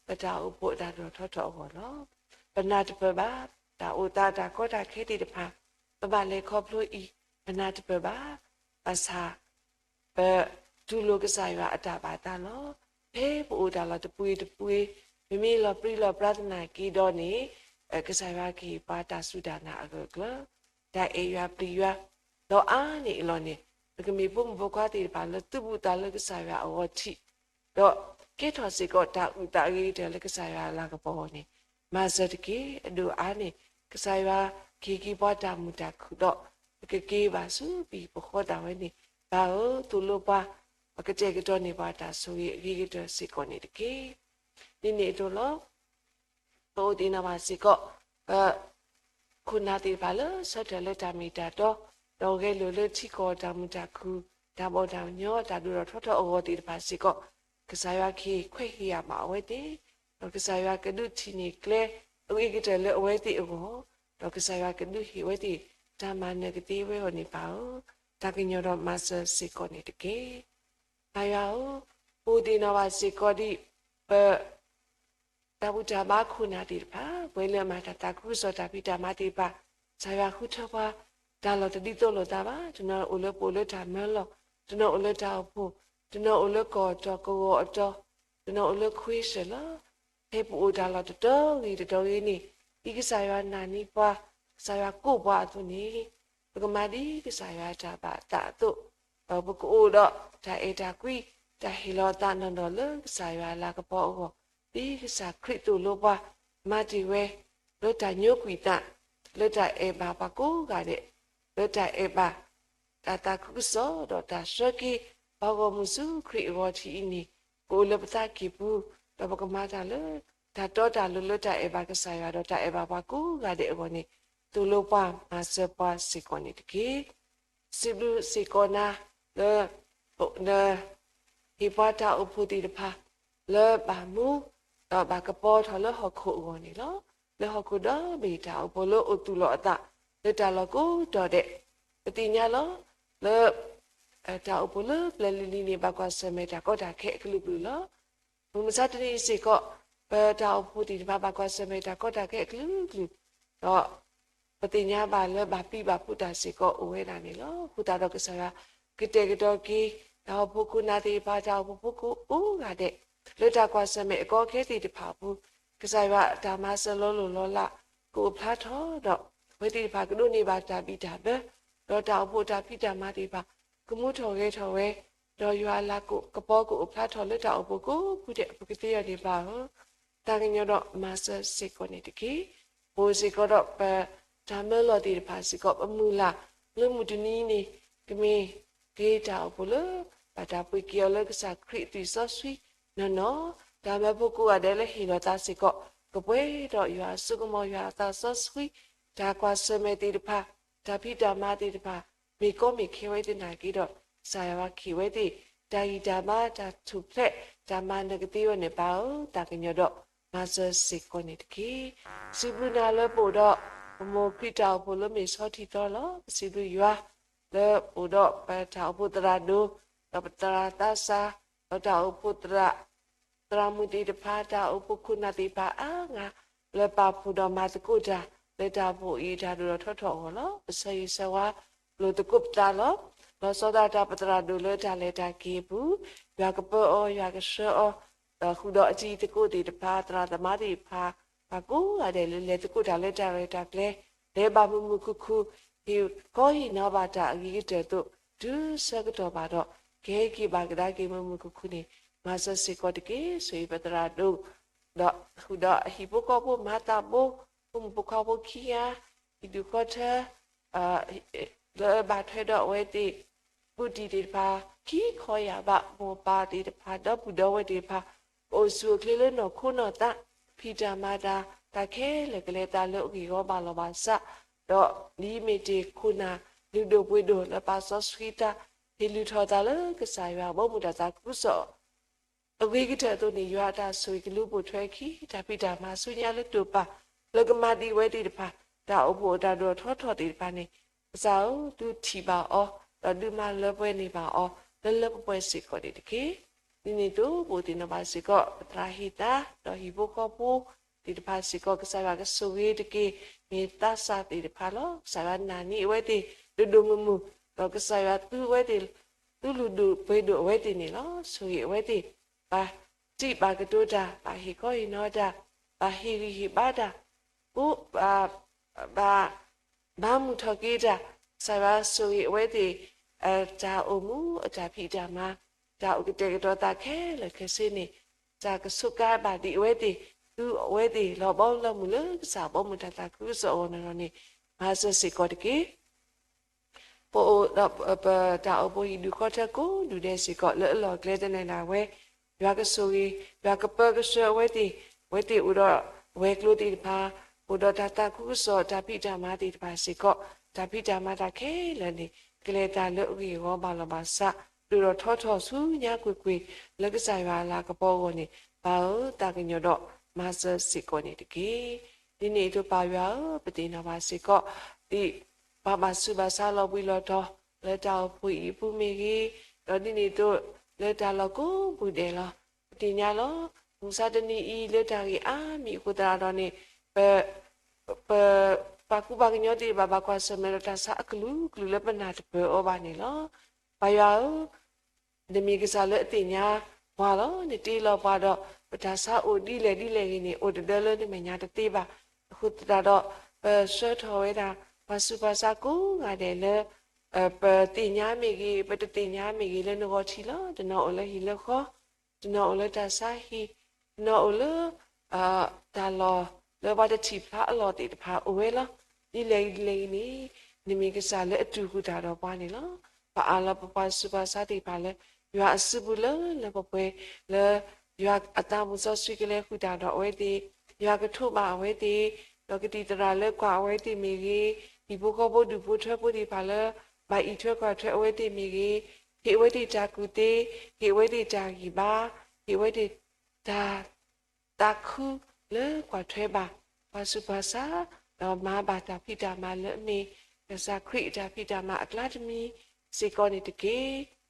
ပတၢ်အိၣ်ဖှိၣ်အတၢ်ဒိၣ်ထီၣ်ထီထီၣ်အဂီၢ်လီၤ. ပနၢ်တပၢၢ်ဘၣ် တၢ်အိၣ်သးတၢ်ကီတၢ်ခဲသ့ၣ်တဖၣ် ပဘၣ်လဲၤခီဖျိအံၤ ပနၢ်တပၢၢ်ဘၣ်. ဘၣ်ဆၣ် ပတူၢ်လိာ်ကစၢ်ယွၤအတၢ်ဘၣ်သးလီၤ. ဖဲပအိၣ်တၢ်လီၢ်တပှ့ၤတပှ့ၤ, ပမ့ၢ်လီၤပြံလီၤပြါသနာ်က့ဒီးန့ၣ်, ကစၢ်ယွၤကဟ့ၣ်ပှၤတၢ်စူၢ်တၢ်နာ်အဂၢၢ်အကျၢၤ, တၢ်အဲၣ်ယွၤပျံၤယွၤ, ဒီးအါန့ၢ်အလီၢ်န့ၣ် ပကမ့ၢ်ဖိမုၣ်ဖိခွါသ့ၣ်တဖၣ်လၢသုးဘူးသးလၢကစၢ်ယွၤအဂီၢ်ထံး, ဒီးကဲထီၣ်စ့ၢ်ကီးတၢ်အုၣ်သးအဂ့ၤကတၢၢ်လၢကစၢ်ယွၤအလၤကပီၤအဂီၢ်န့ၣ်, မၤစၢၤတက့ၢ်. အဒိၣ်အါန့ၣ် ကစၢ်ယွၤကဟ့ၣ်က့ၤပှၤတၢ်မုာ်တၢ်ခုၣ်ဒီး ပကက့ၤဘၣ်ဆူပဟံၣ်ပဃီဒၣ်ဝဲန့ၣ်, ပၢ်ဧၢ, သိၣ်လိပှၤ, ပကတဲာ်ကတီၤန့ၢ်ပှၤတၢ်ဆိၣ်ဂ့ၤအဂ့ၤကတၢၢ်စ့ၢ်ကီးန့ၣ်တက့ၢ်. ဒ်န့ၣ်အသိးလီၤ. ပအိၣ်သ့ၣ်နီၣ်ဘၣ်စ့ၢ်ကီး ပ ခိၣ်နၢ်သ့ၣ်တဖၣ်လၢဆၢထၢၣ်လၢတၢ်မ့ၢ်တၢ်တီ, ဒီးဂဲၤလိာ်လၢထံကီၢ်တၢ်မုာ်တၢ်ခုၣ်, တၢ်ဘီၣ်တၢ်ညီ, တၢ်ဒိၣ်ထီၣ်ထီထီၣ်အဂီၢ်သ့ၣ်တဖၣ်စ့ၢ်ကီး, ကစၢ်ယွၤကဟ့ၣ်ခွဲးဟ့ၣ်ယာ်ဘၣ်အဝဲသ့ၣ်, ဒီးကစၢ်ယွၤကဒုးထံၣ်န့ၢ်ကျဲ အဂ့ၤကတၢၢ်လၢအဝဲသ့ၣ်အဂီၢ်, ဒီးကစၢ်ယွၤကဒုးဟ့ၣ်ဝဲသ့ၣ် တၢ်မၤနၢၤကသ့ဝဲအဂီၢ်န့ၣ် ပၢ်ဧၢ, သးကညီၤဒီးမၤစၢၤစ့ၢ်ကီးန့ၣ်တက့ၢ်. ကစၢ်ယွၤဧၢ, ပအိၣ်သ့ၣ်နီၣ်ဘၣ်စ့ၢ်ကီးဒ် ပ တၢ်ဘူၣ်တၢ်ဘါခိၣ်နၢ်သ့ၣ်တဖၣ်, ပှၤလၢအမၤတၢ်သးခုကစီၣ်တၢ်ဖံးတၢ်မၤသ့ၣ်တဖၣ်, ကစၢ်ယွၤဃုထၢပှၤ တၢ်လီၢ်တဒ်သိးလိာ်သးဘၣ်. တနီၤအိၣ်လၢပအိၣ်လၢတၢ်မၢလီၢ်, တနီၤအိၣ်လၢတၢ်အိၣ်ဖှိၣ်, တနီၤအိၣ်လၢကီၢ်တီကဝီၤအတီ, တနီၤအိၣ်လၢခွ့စၢၣ်လီၤ. ဖဲပအိၣ်တၢ်လီၢ်တတီၤဂ့ၤတတီၤဂ့ၤန့ၣ်, ဒ်ကစၢ်ယွၤနာ်န့ၢ်ပှၤ, ကစၢ်ယွၤကိးပှၤအသိးန့ၣ်, ပကမၤဒ်ကစၢ်ယွၤတၢ်ဘၣ်သးအသိး, ဒီးပကအိၣ်ဒီးတၢ်အဲၣ်တၢ်ကွံ, တၢ်ဟ့ၣ်လီၤသးနီၢ်နီၢ်လၢကစၢ်ယွၤအလၤကပီၤအဂီၢ်, ဒ်ကစၢ်ခရံာ်သိၣ်လိပှၤ, မၤတ့ၢ်ဝဲ လၢတၢ်ညိကွံာ်သး, လၢတၢ်အဲၣ်ဘၣ်ပှၤကိးဂၤဒဲး, လၢတၢ်အဲၣ်ဘၣ် တၢ်သးခုကစီၣ် ဒီးတၢ်ဆှၢက့ၤ ပှၤဂီၢ်မုၢ်ဆူခရံာ်အဂီၢ်ထံးအံၤန့ၣ်, ကအိၣ်လၢပသးကံၢ်ပူၤ, ဒီးပကမၤတၢ်လၢ တၢ်တီတၢ်လိၤလၢတၢ်အဲၣ်ဘၣ်ကစၢ်ယွၤ ဒီးတၢ်အဲၣ်ဘၣ်ပှၤကိးဂၤဒဲးအဂီၢ်န့ၣ်, သိၣ်လိပှၤမၤစၢၤပှၤစ့ၢ်ကီးန့ၣ်တက့ၢ်. စံးဘျုးစ့ၢ်ကီးနၤလၢ န ဟ့ၣ်ပှၤတၢ်အိၣ်ဖှိၣ်သ့ၣ်တဖၣ် လၢဘၣ်မူ ဒီးဘၣ်ကပီၤထီၣ်လၢဟီၣ်ခိၣ်အဂီၢ်န့ၣ်လီၤ. လၢဟီၣ်ခိၣ်ဒီဘ့ၣ်တၢ်အိၣ်ဖှိၣ်လၢအိၣ်သူၣ်လီၤအသး လၢတၢ်လီၢ်ကိးတီၤဒဲး, ပသ့ၣ်ညါလီၤ လၢ တၢ်အိၣ်ဖှိၣ်လၢပျၢၤလံၤလံၤန့ၣ် ဘၣ်ကွၢ်ဆၢၣ်မဲာ်တၢ်ကီတၢ်ခဲအကလုာ်ကလုာ်လီၤ. မုၢ်မဆါတနံၤအံၤစ့ၢ်ကီး ပတၢ်အိၣ်ဖှိၣ်သ့ၣ်တဖၣ် ဘၣ်ကွၢ်ဆၢၣ်မဲာ်တၢ်ကီတၢ်ခဲအကလုာ်ကလုာ်, ဒီး ပသ့ၣ်ညါဘၣ်လၢဘၣ်ပျံၤဘၣ်ဖုးတၢ်စ့ၢ်ကီးအိၣ်ဝဲဒၣ်န့ၣ်လီၤ. အဃိသတးဒီးကစၢ်ယွၤ ကတဲာ်ကတီၤက့ၤ တၢ်အိၣ်ဖှိၣ်ခိၣ်နၢ်သ့ၣ်တဖၣ် တၢ်အိၣ်ဖှိၣ်ဖိကိးဂၤဒဲး လၢတၢ်ကွၢ်ဆၢၣ်မဲာ်အကီအခဲသ့ၣ်တဖၣ်အပူၤ, ကစၢ်ယွၤအတၢ်မၤစၢၤလီၤလိၢ်လီၤလး ကအိၣ်ဖျါထီၣ်ဒီး အဝဲသ့ၣ်တဖၣ်ကဒိးန့ၢ်ဘၣ်တၢ်ဘံၣ်တၢ်ဘၢ, ဒီးတၢ်အိၣ်ဖှိၣ်တၢ်ဖံးတၢ်မၤသ့ၣ်တဖၣ် ကမူထီၣ်ဂဲၤထီၣ်ဝဲ, ဒီးယွၤအလၤကပီၤကအိၣ်ဖျါထီၣ်လၢတၢ်အိၣ်ဖှိၣ်ကိးဖုဒဲးအပူၤကသ့အီၤန့ၣ် ပၢ်ဧၢ, သးကညီၤဒီးမၤစၢၤစ့ၢ်ကီးန့ၣ်တက့ၢ်. ပအိၣ်စ့ၢ်ကီးဒီးပတၢ်မၢလီၤသ့ၣ်တဖၣ်စ့ၢ်ကီး ပမုၢ်လၢ်လၢမုၢ်တနံၤန့ၣ် ကမ့ၢ်က့ၤတၢ်အိၣ်ဖှိၣ်လၢ ဘၣ်တၢ်ပှ့ၤက့ၤအီၤလၢကစၢ်ခရံာ်အသွံၣ်စီဆှံနီၢ်နီၢ်, တၢ်မၢဖိကိးဂၤဒဲးလၢဟ့ၣ်လီၤသးစ့ၢ်ကီး ကပှဲၤဒီးယွၤအစိကမီၤ ယွၤအသးစီဆှံ, တၢ်ကွၢ်ဆၢၣ်မဲာ်သ့ၣ်တဖၣ်, တၢ်ဖံးတၢ်မၤသ့ၣ်တဖၣ် မ့ၢ်ကီမ့ၢ်ခဲဝဲသနာ်က့ဒီး ကစၢ်ယွၤကဟ့ၣ်ဝဲသ့ၣ် တၢ်ဂံၢ်တၢ်ဘါ တၢ်ထူၣ်ဖျဲး တၢ်မၤနၢၤကသ့အီၤန့ၣ် ပၢ်ဧၢ, သးကညီၤဒီးမၤစၢၤစ့ၢ်ကီးန့ၣ်တက့ၢ်. စံးဘျုးနၤလၢပအိၣ်ဒီး ပမိၢ်ခရံာ်တၢ်အိၣ်ဖှိၣ်လၢမ့ၢ်ဆီထံသီလီၤ. ပစံးဘျုးယွၤ လၢပအိၣ်ဒီးပတၢ်အိၣ်ဖှိၣ်သရၣ်ဒိၣ်, ဒီးပသရၣ်သးစၢ်, ဒီးတၢ်အိၣ်ဖှိၣ်သရၣ်, သရၣ်မုၣ်သ့ၣ်တဖၣ်, တၢ်အိၣ်ဖှိၣ်ခိၣ်နၢ်သ့ၣ်တဖၣ်အါဂၤ လၢပာ်ဖှိၣ်ဒီးမၤသကိးတၢ် လၢတၢ်အိၣ်ဖှိၣ်အံၤတၢ်ဒိၣ်ထီၣ်ထီထီၣ်အဂီၢ်လီၤ. ပဆၢဂ့ၤဆၢဝါလိာ်သကိးပသးလီၤ. လီၤဆီဒၣ်တၢ်ပသရၣ်ဒိၣ်လၢတၢ်လဲၤတၢ်က့ၤအပူၤ, ယွၤကပၢအီၤ, ယွၤကဆှၢအီၤ, ဒီးဃုာ်ဒီးအတံၤသကိးသ့ၣ်တဖၣ်, သရၣ်သမါသ့ၣ်တဖၣ်, ပှၤကိးဂၤဒဲးလၢလဲၤသကိးတၢ်လၢတၢ်ရဲၣ်တၢ်ကျဲၤ, လဲၤဘၣ်မုာ်မုာ်ခုၣ်ခုၣ်, ဟ့ၣ်ခီဟ့ၣ်နီၤဘၣ်တၢ်အဂ့ၤကတၢၢ်အသိး, တုၤဆၢကတီၢ်ဘၣ်ဒီး ကဟဲက့ၤဘၣ်ကဒါက့ၤမုာ်မုာ်ခုၣ်ခုၣ်န့ၣ်, မၤစၢၤစ့ၢ်ကီးတက့ၢ်. ဆိၣ်ဂ့ၤပသရၣ်ဒိၣ်, ဒီးဃုာ်ဒီးအဟံၣ်ဖိဃီဖိမၤသးဘိ, ဖိမုၣ်ဖိခွါဖိခံဂၤ, ဟံၣ်ဒူၣ်ဃီထၢ လၢဘၣ်ထွဲဒီးအဝဲသ့ၣ်, ဘူးတံၢ်သ့ၣ်တဖၣ်, ခံခီယၢ်ဘး, မိၢ်ပၢ်သ့ၣ်တဖၣ်, ဒီပုၢ်ဒီဝဲၢ်သ့ၣ်တဖၣ်, ပအိၣ်ဆူၣ်အိၣ်ချ့လၢနီၢ်ခိနီၢ်သး, ဖံးတၢ်မၤတၢ်, တၢ်ခဲလၢာ်ကလဲၤသးလၢအဂ့ၢ်အဂီၢ်ဘၣ်လီၤဘၣ်စး, ဒီးဒ်အမ့ၢ်တ့ၢ်ခိၣ်နၢ်လုၢ်ဒိၣ်ပှ့ၤဒိၣ်လၢပာ်စီဆှံတၢ်, ဟ့ၣ်လုၢ်ထီၣ်သးလၢကစၢ်ယွၤဘီမုၢ်တၢ်သးခုကစီၣ် အဂ့ၤကတၢၢ်အသိးန့ၣ်, ယွၤအတၢ်ဆိၣ်ဂ့ၤကလူၤပိာ်ထွဲအခံ, တၢ်ဖံးတၢ်မၤဆူညါလၢတိာ်ပာ်, လၢကမၤဒံးအဝဲသ့ၣ်တဖၣ်, တၢ်အိၣ်ဖှိၣ်အတၢ်ဒိၣ်ထီၣ်ထီထီၣ်သ့ၣ်တဖၣ်န့ၣ်, ကစၢ်ဧၢ, သုထံၣ်ဘၣ်အီၤ, ဒီးဒုးမၤလၢပှဲၤန့ၢ်ဘၣ်အီၤ, လၢလၢပှဲၤပှဲၤစ့ၢ်ကီးန့ၣ်တက့ၢ်. ဒ်န့ၣ်အသိး ပအိၣ်သ့ၣ်နီၣ်ဘၣ်စ့ၢ်ကီး ပသရၣ်ဟ့ၣ်သါ, ဒီးဟံၣ်ဖိဃီဖိသ့ၣ်တဖၣ်စ့ၢ်ကီး, ကစၢ်ယွၤကဆိၣ်ဂ့ၤတက့ၢ်. မ့ၢ်သးစၢ်သ့ၣ်တဖၣ်လီၤ. ကစၢ်ယွၤနာ်န့ၢ်အဝဲသ့ၣ်ဒိၣ်ဒိၣ်မုၢ်မုၢ်, ဒီးကစၢ်ယွၤသူအဝဲသ့ၣ် သူလုၢ်ဒိၣ်ပှ့ၤဒိၣ်အဝဲသ့ၣ်န့ၣ်လီၤ. ဆိၣ်ဂ့ၤအဝဲသ့ၣ်, ဘၣ်စံးဘၣ်ကတိၤတၢ်, ဘၣ်ဟ့ၣ်ခီဟ့ၣ်နီၤတၢ်, ဘၣ်ဟ့ၣ်ဂံၢ်ဟ့ၣ်ဘါတၢ်, ဘၣ် ဘၣ်မုာ်ထီၣ်က့ၤတၢ်, ကစၢ်ယွၤဆိၣ်ဂ့ၤအဝဲသ့ၣ်, တၢ်အိၣ်မူအတၢ်ဖံးတၢ်မၤ, တၢ်အိၣ်ကတဲာ်ကတီၤသးခဲလၢာ်ခဲဆ့န့ၣ်, တၢ်ကဆိးကါဘၣ်ဒံးအဝဲသ့ၣ်, သူအဝဲသ့ၣ်လီၤဘီလီၤမုၢ်လၢကစၢ်ဘီမုၢ်တၢ်သးခုကစီၣ်အဂီၢ်န့ၣ်လီၤန့ၣ်, မၤစၢၤစ့ၢ်ကီးတက့ၢ်. ပအိၣ်ဒီးပတၢ်အိၣ်ဖှိၣ်ဟံၣ်ဒူၣ်ဃီထၢကိးဒူၣ်ဒဲးစ့ၢ်ကီး လၢအလီၢ်အကျဲသနၢၣ်ဒၣ်ဝဲ, ယွၤကဆိၣ်ဂ့ၤ, ယွၤကပၢကဆှၢအဝဲသ့ၣ်, အဝဲသ့ၣ်အိၣ်ဒီးဝဲၤကျိၤသ့ၣ်တဖၣ်, အိၣ်ဒီးတၢ်သးခုကစီၣ်တၢ်ဖံးတၢ်မၤသ့ၣ်တဖၣ်စ့ၢ်ကီး, တၢ်ဖံးတၢ်မၤတၢ်ခဲလၢာ်န့ၣ် ကလဲၤတၢ်လၢအဂ့ၢ်အဂီၢ်ဘၣ်လီၤဘၣ်စး, ဒိၣ်ထီၣ်ထီထီၣ်ဆူညါကွ့ၢ်ကွ့ၢ် လၢကစၢ်ယွၤအလၤကပီၤအဂီၢ်န့ၣ်, ပၢ်ဧၢ, သးကညီၤဒီးမၤစၢၤစ့ၢ်ကီးန့ၣ်တက့ၢ်. ဒ်န့ၣ်အသိးပၢ်ယွၤဧၢ, ပသ့ၣ်နီၣ်ဘၣ်စ့ၢ်ကီး, ဒ်ပှၤဘၣ်ဆူးဘၣ်ဆါလီၤဘှံးလီၤတီၤ, လၢတၢ်အိၣ်ဖှိၣ်အံၤအပူၤမ့ၢ်ဂ့ၤ, ဒီးဒ်န့ၣ်အသိးလၢတၢ်လီၢ်ကိးပူၤဒဲးလီၤ. ပသ့ၣ်ညါလီၤ, မုၢ်မဆါတနံၤအံၤလၢတၢ်ဂ့ၢ်အါမံၤအဃိသတးဒီးန့ၣ်, ပ ပ ပှၤကူပှၤကညီသ့ၣ်တဖၣ်ဘၣ်ကွၢ်ဆၢၣ်မဲာ်ဒီးတၢ်ဆါအကလုာ်ကလုာ်လၢပနၢ်တပၢၢ်အီၤဘၣ်န့ၣ်လီၤ. ပၢ်ယွၤဧၢ, နမ့ၢ်ကစၢ်လၢအသ့ၣ်ညါပှၤလီၤ. နတ့လီၤပှၤဒီး ပတၢ်ဆါအိၣ်ဒ်လဲၣ်ဒ်လဲၣ်ဂ့ၤန့ၣ် အိၣ်တဒၢလၢနမဲာ်ညါတသ့ဘၣ်. အဃိသတးဒီး ပဆှၢထီၣ်ဝဲဒၣ် ပှၤဆူးပှၤဆါကိးဂၤဒဲးလၢ ပသ့ၣ်ညါမ့ၢ်ဂ့ၤ, ပတသ့ၣ်ညါမ့ၢ်ဂ့ၤ, လၢနဂီၢ်ထံးလီၤ. တနီၤအိၣ်လၢဟံၣ်လၢဃီ, တနီၤအိၣ်လၢတၢ်ဆါဟံၣ်, တနီၤအိၣ်လၢ တၢ်လီၢ်လၢပှၤတထံၣ်ဖျါအလီၢ်သ့ၣ်တဖၣ်အိၣ်ဝဲလီၤ. ဒ်လဲၣ်ဒ်လဲၣ်ဂ့ၤန့ၣ်, နမ့ၢ်ကစၢ်လၢအတူၢ်ဃုာ်တၢ်ဒီးပှၤန့ၣ်လီၤ. ပအၢၣ်လီၤပပှၤဆူးပှၤဆါသ့ၣ်တဖၣ်လၢ ယွၤအစုပူၤလၢလၢပှဲၤပှဲၤလၢ ယွၤအသးမုၢ်စီဆှံကလဲၤဃုာ်တၢ်ဒီးအဝဲသ့ၣ်, ယွၤကထိးဘၣ်အဝဲသ့ၣ်, ဒီးကသံၣ်သရၣ်လၢကွၢ်အဝဲသ့ၣ်မ့ၢ်ဂ့ၤ, ဟံၣ်ဖိဃီဖိဒူၣ်ဖိထၢဖိသ့ၣ်တဖၣ်လၢ ဘၣ်အံးထွဲကွၢ်ထွဲအဝဲသ့ၣ်မ့ၢ်ဂ့ၤ, ဟ့ၣ်အဝဲသ့ၣ်တၢ်ကူၣ်သ့, ဟ့ၣ်အဝဲသ့ၣ်တၢ်ဂံၢ်ဘါ, ဟ့ၣ်အဝဲသ့ၣ်တၢ် သးခုလၢကွၢ်ထွဲဘၣ် ပှၤဆူးပှၤဆါ, ဒီးမၤဘၣ်တၢ်ဖံးတၢ်မၤလၢအမ့ၢ် ကစၢ်ခရံာ်အတၢ်ဖံးတၢ်မၤအကျါတမံၤစ့ၢ်ကီးန့ၣ်တက့ၢ်.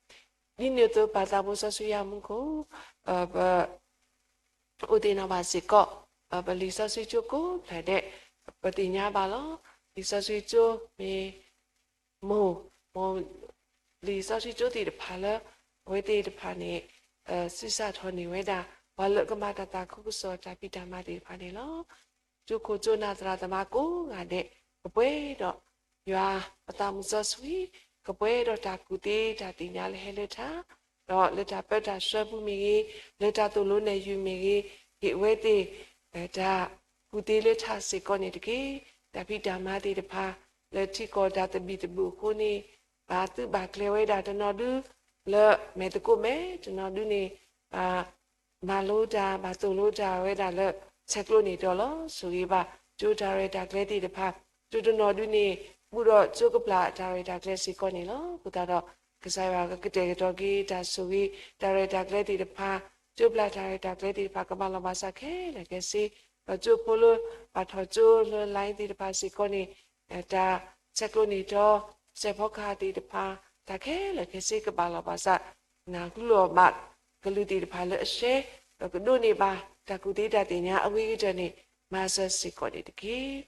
ဒ်န့ၣ်အသိးပၢ်သးဘိစီဆှံယွၤမူခိၣ်, ပ အိၣ်သ့ၣ်နီၣ်ဘၣ်စ့ၢ်ကီး, ပလံာ်စီဆှံကၠိကိးဖျၢၣ်ဒဲး, ပသ့ၣ်ညါဘၣ်လီၤ. လံာ်စီဆှံကၠိမ့ၢ် မိၢ်, မိၢ်, လံာ်စီဆှံကၠိသ့ၣ်တဖၣ်လၢ အဝဲသ့ၣ်တဖၣ်န့ၣ် စံးစၢ်ထီၣ်န့ၢ်ဝဲဒၣ် ပှၤလၢအကမၤတၢ်သးခုကစီၣ်တၢ်ဖံးတၢ်မၤသ့ၣ်တဖၣ်န့ၣ်လီၤ. ကၠိခိၣ်ကၠိနၢ်သရၣ်သမါကိးဂၤဒဲး ကပှဲၤဒီး ယွၤအသးမူစီဆှံ, ကပှဲၤဒီးတၢ်ကူၣ်သ့တၢ်သ့ၣ်ညါလၢဟဲလၢထး, ဒီးလၢတၢ်ပၢတၢ်ဆှၢပူၤမ့ၢ်ဂ့ၤ, လၢတၢ်သိၣ်လိနဲၣ်ယုာ်မ့ၢ်ဂ့ၤ, ဟ့ၣ်အဝဲသ့ၣ် တၢ်ကူၣ်သ့လၢထးစ့ၢ်ကီးန့ၣ်တက့ၢ်. တၢ်ဖံးတၢ်မၤသ့ၣ်တဖၣ် လၢထံကီၢ်တၢ်သဘံၣ်သဘုၣ်အဃိန့ၣ် ဘၣ်သုးဘၣ်ကျဲၤဝဲဒၣ်တနီၤဒု လၢမဲာ်သကိးမဲာ်, တနီၤဒုန့ၣ် ဘၣ် မၤလိတၢ် ဘၣ်သိၣ်လိတၢ်ဝဲဒၣ်လၢ ဆဲးကျိးန့ၣ်ဒီးလီၤ. ဆိၣ်ဂ့ၤဘၣ် ကၠိတၢ်ရဲၣ်တၢ်ကျဲၤသ့ၣ်တဖၣ်, ကၠိတနီၤဒုန့ၣ် ဘူၣ်ဒီးကၠိကပျၢ်တၢ်ရဲၣ်တၢ်ကျဲၤစ့ၢ်ကီးန့ၣ်လီၤ. အဃိသတးဒီး ကစၢ်ယွၤကကတဲာ်ကတီၤက့ၤ တၢ်ဆိၣ်ဂ့ၤ တၢ်ရဲၣ်တၢ်ကျဲၤသ့ၣ်တဖၣ်, ကၠိပျၢ်တၢ်ရဲၣ်တၢ်ကျဲၤသ့ၣ်တဖၣ် ကဘၣ်လီၤဘၣ်စးခဲလၢာ်ခဲဆ့ ဒီးကၠိဖိလၢ ပာ်ထီၣ်ကၠိလၢ line သ့ၣ်တဖၣ်စ့ၢ်ကီးန့ၣ် တၢ်ဆဲးကျိးန့ၢ်တီ စဲးဖီကဟၣ်သ့ၣ်တဖၣ် တၢ်ခဲလၢာ်ခဲဆ့ကဘၣ်လီၤ ဘၣ်ဆၣ် နၢ်ဟူလီၤဘၣ်ကလုာ်သ့ၣ်တဖၣ်လၢအရှဲ ဒီးကဒိးန့ၢ်ဘၣ် တၢ်ကူၣ်သ့တၢ်သ့ၣ်ညါအဂ့ၤကတၢၢ်န့ၣ် မၤစၢၤစ့ၢ်ကီးန့ၣ်တက့ၢ်.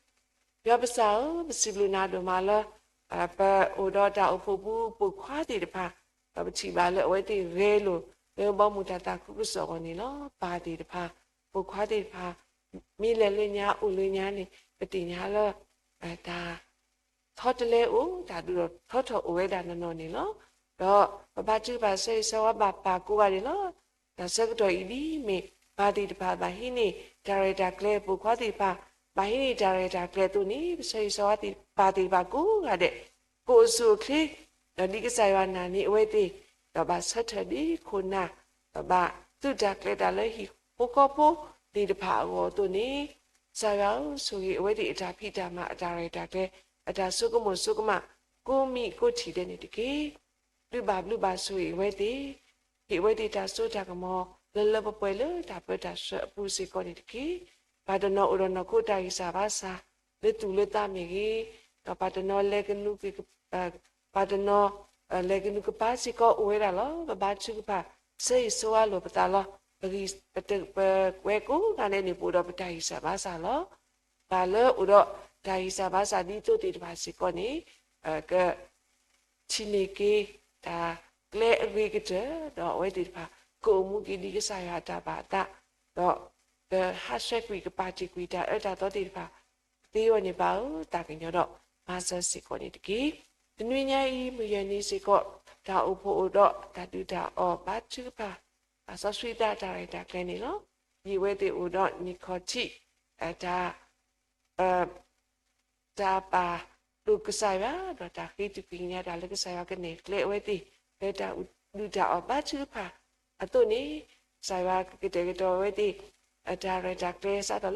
ယွၤပစၢ်ဧၢ, ပစံးဘျုးနၤဒိၣ်မးလၢ ပအိၣ်ဒီးတၢ်အိၣ်ဖှိၣ်ပူၤပိာ်ခွါသ့ၣ်တဖၣ်, ဒီးပထံၣ်ဘၣ်လၢအဝဲသ့ၣ်ဂဲၤလိာ် လၢဘီမုၢ်တၢ်သးခုကစီၣ်အဂီၢ်န့ၣ်လီၤ. ပၢ်သ့ၣ်တဖၣ်, ပိာ်ခွါသ့ၣ်တဖၣ်, မ့ၢ်လဲၤလၢညါအိၣ်လၢညါန့ၣ် ပသ့ၣ်ညါလၢ တၢ် ထီတလဲအိၣ်, တၢ်ဒိၣ်ထီၣ်ထီထီၣ်အိၣ်ဝဲဒၣ်နီၢ်နီၢ်န့ၣ်လီၤ. ဒီးပဘါထုကဖၣ်ဆၢဂ့ၤဆၢဝါဘၣ်ပၢ်ကိးဂၤဒဲးလီၤ. တၢ်ဆၢကတီၢ်အံၤဒ်မ့ၢ် ပၢ်သ့ၣ်တဖၣ်ဘၣ်ဟံးန့ၢ်တၢ်ရဲၣ်တၢ်ကျဲၤ, ပိာ်ခွါသ့ၣ်တဖၣ် ဘၣ်ဟံးန့ၢ်တၢ်ရဲၣ်တၢ်ကျဲၤအသိးန့ၣ် ပဆၢဂ့ၤဆၢဝါဘၣ်သ့ၣ်တဖၣ်ကိးဂၤဒဲး ကအိၣ်ဆူၣ်အိၣ်ချ့, ဒီးဒ်ကစၢ်ယွၤနာ်န့ၢ်အဝဲသ့ၣ်, ဒီးဘၣ်ဆၢထၢၣ်ဒ်ခိၣ်နၢ်, ဒီးဘၣ်သူၣ်တၢ်ကျဲၤတၢ်လၢဟံၣ်ဖိဃီဖိသ့ၣ်တဖၣ်အဂီၢ်အသိးန့ၣ်, ကစၢ်ယွၤဧၢ, ဆိၣ်ဂ့ၤအဝဲသ့ၣ်အတၢ်ဖံးတၢ်မၤ အတၢ်ရဲၣ်တၢ်ကျဲၤ အတၢ်ဆိကမိၣ်ဆိကမး ကိးမံၤကိးထံၣ်ဒဲးန့ၣ်တက့ၢ်. ဘျုးဘၣ်ဘျုးဘၣ်ဆိၣ်ဂ့ၤအဝဲသ့ၣ်, ဟ့ၣ်အဝဲသ့ၣ်တၢ်စိတၢ်ကမီၤ လၢလၢပှဲၤပှဲၤလၢတၢ်ပၢတၢ်ဆှၢအပူၤစ့ၢ်ကီးန့ၣ်တက့ၢ်. ပှၤတနီၤအိၣ်ဒီးနီၢ်ခိတၢ်ဂံၢ်စၢ်ဘါစၢ် လၢသူၣ်လၢသးမ့ၢ်ဂ့ၤ, ဒီးပှၤတနီၤလဲၤကနူၤ ပှၤတနီၤ လဲၤကနူၤကပၤစ့ၢ်ကီးအိၣ်ဝဲဒၣ်လီၤ. ပဘါထုကဖၣ် ဆၢဂ့ၤဆၢဝါလိာ်ပသးလီၤ. ပဂံၢ် ပတ ပဝဲကိးဂၤဒဲးန့ၣ် ပအိၣ်ဒီးပတၢ်ဂံၢ်စၢ်ဘါစၢ်လီၤ. ပှၤလၢအိၣ်ဒီးတၢ်ဂံၢ်စၢ်ဘါစၢ်ဒ်သိးသ့ၣ်တဖၣ်စ့ၢ်ကီးန့ၣ် က ထံၣ်န့ၢ်က့ၤ တၢ်ကျဲအဂ့ၤကတၢၢ် ဒီးအဝဲသ့ၣ်တဖၣ် ကအိၣ်မူက့ၤဒ်ကစၢ်ယွၤအတၢ်ဘၣ်အသး, ဒီးကဟးဆှဲးကွံာ် ကပာ်တ့ၢ်ကွံာ်တၢ်အၢတၢ်သီသ့ၣ်တဖၣ် သ့အဂီၢ်န့ၣ် ပၢ်ဧၢ, သးကညီၤဒီး မၤစၢၤစ့ၢ်ကီးန့ၣ်တက့ၢ်. တနွံညါအံၤ မုၢ်ယဲၢ်နံၤစ့ၢ်ကီး တၢ်အိၣ်ဖှိၣ်အိၣ်ဒီးတၢ်ဒုၣ်တၢ်အီၣ် ဘါထုကဖၣ် တၢ်စီဆှံသး တၢ်ရဲၣ်တၢ်ကျဲၤန့ၣ်လီၤ. ဒ်အဝဲသ့ၣ်အိၣ်ဒီးနံၣ်ခီၣ်ထံး တၢ် တၢ်ပာ်ဒိၣ်ကစၢ်ယွၤ ဒီးတၢ်ဃ့တကွံၢ်ကညးတၢ်လၢကစၢ်ယွၤကနဲၣ်ကျဲအဝဲသ့ၣ် လၢတၢ်ဒုၣ်တၢ်အီၣ်ဘါထုကဖၣ်အသိးန့ၣ်, ကစၢ်ယွၤကကတဲာ်ကတီၤအဝဲသ့ၣ် တၢ်ရဲၣ်တၢ်ကျဲၤစး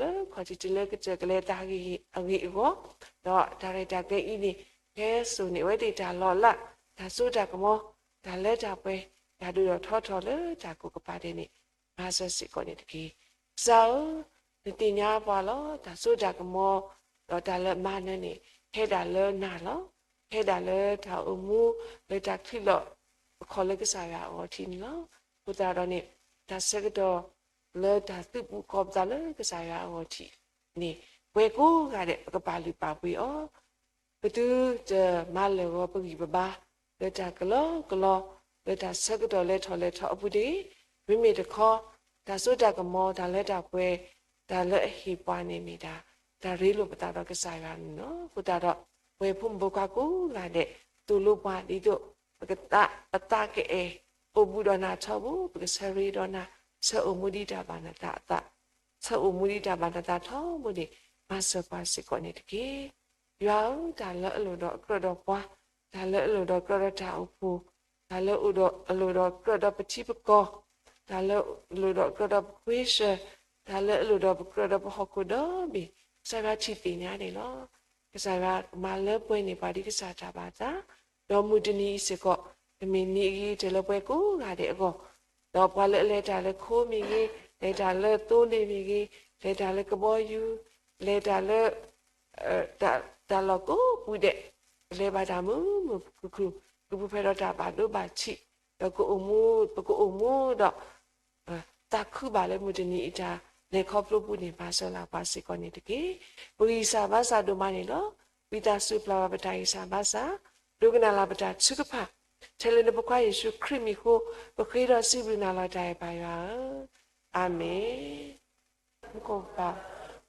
ထီၣ်လၢခီၣ်ထံးတုၤလၢကစၢၢ်ကလဲၤအသးအဂ့ၢ်အဂီၢ်, ဒီးတၢ်ရဲၣ်တၢ်ကျဲၤအံၤန့ၣ် ဟဲစိာ်န့ၢ်အဝဲသ့ၣ်တၢ်လီၤလး, တၢ်စိတၢ်ကမီၤ, တၢ်လၢတၢ်ပှဲၤ, တၢ်ဒိၣ်ထီၣ်ထီထီၣ်လၢတၢ်ကိးကပၤဒဲးန့ၣ် မၤစၢၤစ့ၢ်ကီးန့ၣ်တက့ၢ်. ကစၢ်ဧၢ, နသ့ၣ်ညါပှၤလီၤ. တၢ်စိတၢ်ကမီၤ ဒီးတၢ်လၢအမၤနၢၤန့ၣ် ဟဲဒၣ်လၢနၤလီၤ. ဟဲဒၣ်လၢတၢ်အိၣ်မူ လၢတၢ်ချံးလီၢ်အခီၣ်လၢကစၢ်ယွၤအဂီၢ်ထံးန့ၣ်လီၤ. အဃိသတးဒီးန့ၣ် တၢ်ဆၢကတီၢ်လၢတၢ်သုးပူၤဃီပသးလၢကစၢ်ယွၤအဂီၢ်ထံးန့ၣ် ပှၤကိးဂၤဒဲး ပကပာ်လုၢ်ပာ်ပှ့ၤအီၤ ပသုတမၤလၢာ်ဂီၤပဂံၢ်ပဘါ လၢတၢ်ကလီကလီ လၢတၢ်ဆၢကတီၢ်လဲၤထီၣ်လဲၤထီအပူၤတဂ့ၤ, မ့မ့ၢ်တခီ တၢ်စိတၢ်ကမီၤ တၢ်လၢတၢ်ပှဲၤ တၢ်လၢအဟ့ၣ်ပှၤန့ၣ်မ့ၢ်ဒၣ် တၢ်ရ့လိာ်ပသးဒီးကစၢ်ယွၤန့ၣ်လီၤ. အဃိသတးဒီး ပဝဲဖိမုၣ်ဖိခွါကိးဂၤဒဲး သိၣ်လိပှၤဒ်သိး ပကသး ပသးကအဲၣ် အိၣ်ဘူးဒီးနၤထီဘိ, ပကဆၢရ့ဒီးနၤ, ဆၢအိၣ်မူဒ်တၢ်ဘၣ်နသးအသး, ဆၢအိၣ်မူဒ်တၢ်ဘၣ်နသးထီဘိန့ၣ် မၤစၢၤပှၤစ့ၢ်ကီးန့ၣ်တက့ၢ်. ယွၤဧၢ, တၢ်လၢအလိၣ်ဒီးအကြၢးဒီးပှၤ, တၢ်လၢအလိၣ်ဒီးကြၢးဒီးတၢ်အိၣ်ဖှိၣ်, တၢ်လၢအလိၣ်ဒီးကြၢးဒီးပထံပကီၢ်, တၢ်လၢအလိၣ်ဒီးကြၢးဒီးပခွ့ဆၢၣ်, တၢ်လၢအလိၣ်ဒီးပကြၢးဒီးပဟီၣ်ခိၣ်ဒီဘ့ၣ်, ကစၢ်ယွၤထံၣ်သ့ၣ်ညါန့ၣ်လီၤ. ကစၢ်ယွၤမၤလၢပှဲၤန့ၢ်ပှၤဒ်ကစၢ်တၢ်ဘၣ်သး, ဒီးမုၢ်တနံၤအံၤစ့ၢ်ကီး ကမ့ၢ်နံၤအဂ့ၤတၢ်လၢပှဲၤကိးဂၤဒဲးအဂီၢ်, ဒီးပှၤလၢအလဲၤတၢ်လၢခိမ့ၢ်ဂ့ၤ, လဲၤတၢ်လၢသိလ့ၣ်မ့ၢ်ဂ့ၤ, လဲၤတၢ်လၢကဘီယူၤ, လဲၤတၢ်လၢ တၢ်လီၢ်ကိးပူၤဒဲး, ပလဲၤဘၣ်တၢ်မုာ်မုာ်ခုၣ်ခုၣ်, ကပူၤဖျဲးဒီးတၢ်ဘၣ်ဒိဘၣ်ထံး, ဒီးကအိၣ်မူ, ပကအိၣ်မူဒီး သးခုဘၣ်လၢမုၢ်တနံၤအံၤတၢ်လဲၤခီဖျိပူၤန့ၣ် မၤစၢၤလၢပှၤစ့ၢ်ကီးန့ၣ်တက့ၢ်. ပဂံၢ်စၢ်ဘါစၢ်ဒိၣ်မးန့ၣ်လီၤ. ဝံသးစူၤပျၢ်ဘၣ်ပတၢ်ဂံၢ်စၢ်ဘါစၢ်, ဒိကနၣ်လၢပတၢ်ထုကဖၣ်, ထဲလၢနဖိခွါယ့ၣ်ၡူးခရံာ်မံၤအဃိ, ပဃ့ဒီးစံးဘျုးနၤလီၤတၢ်အဲၣ်ပၢ်ယွၤဧၢ, အၤမ့ၣ်. မူခိၣ်ပၢ်,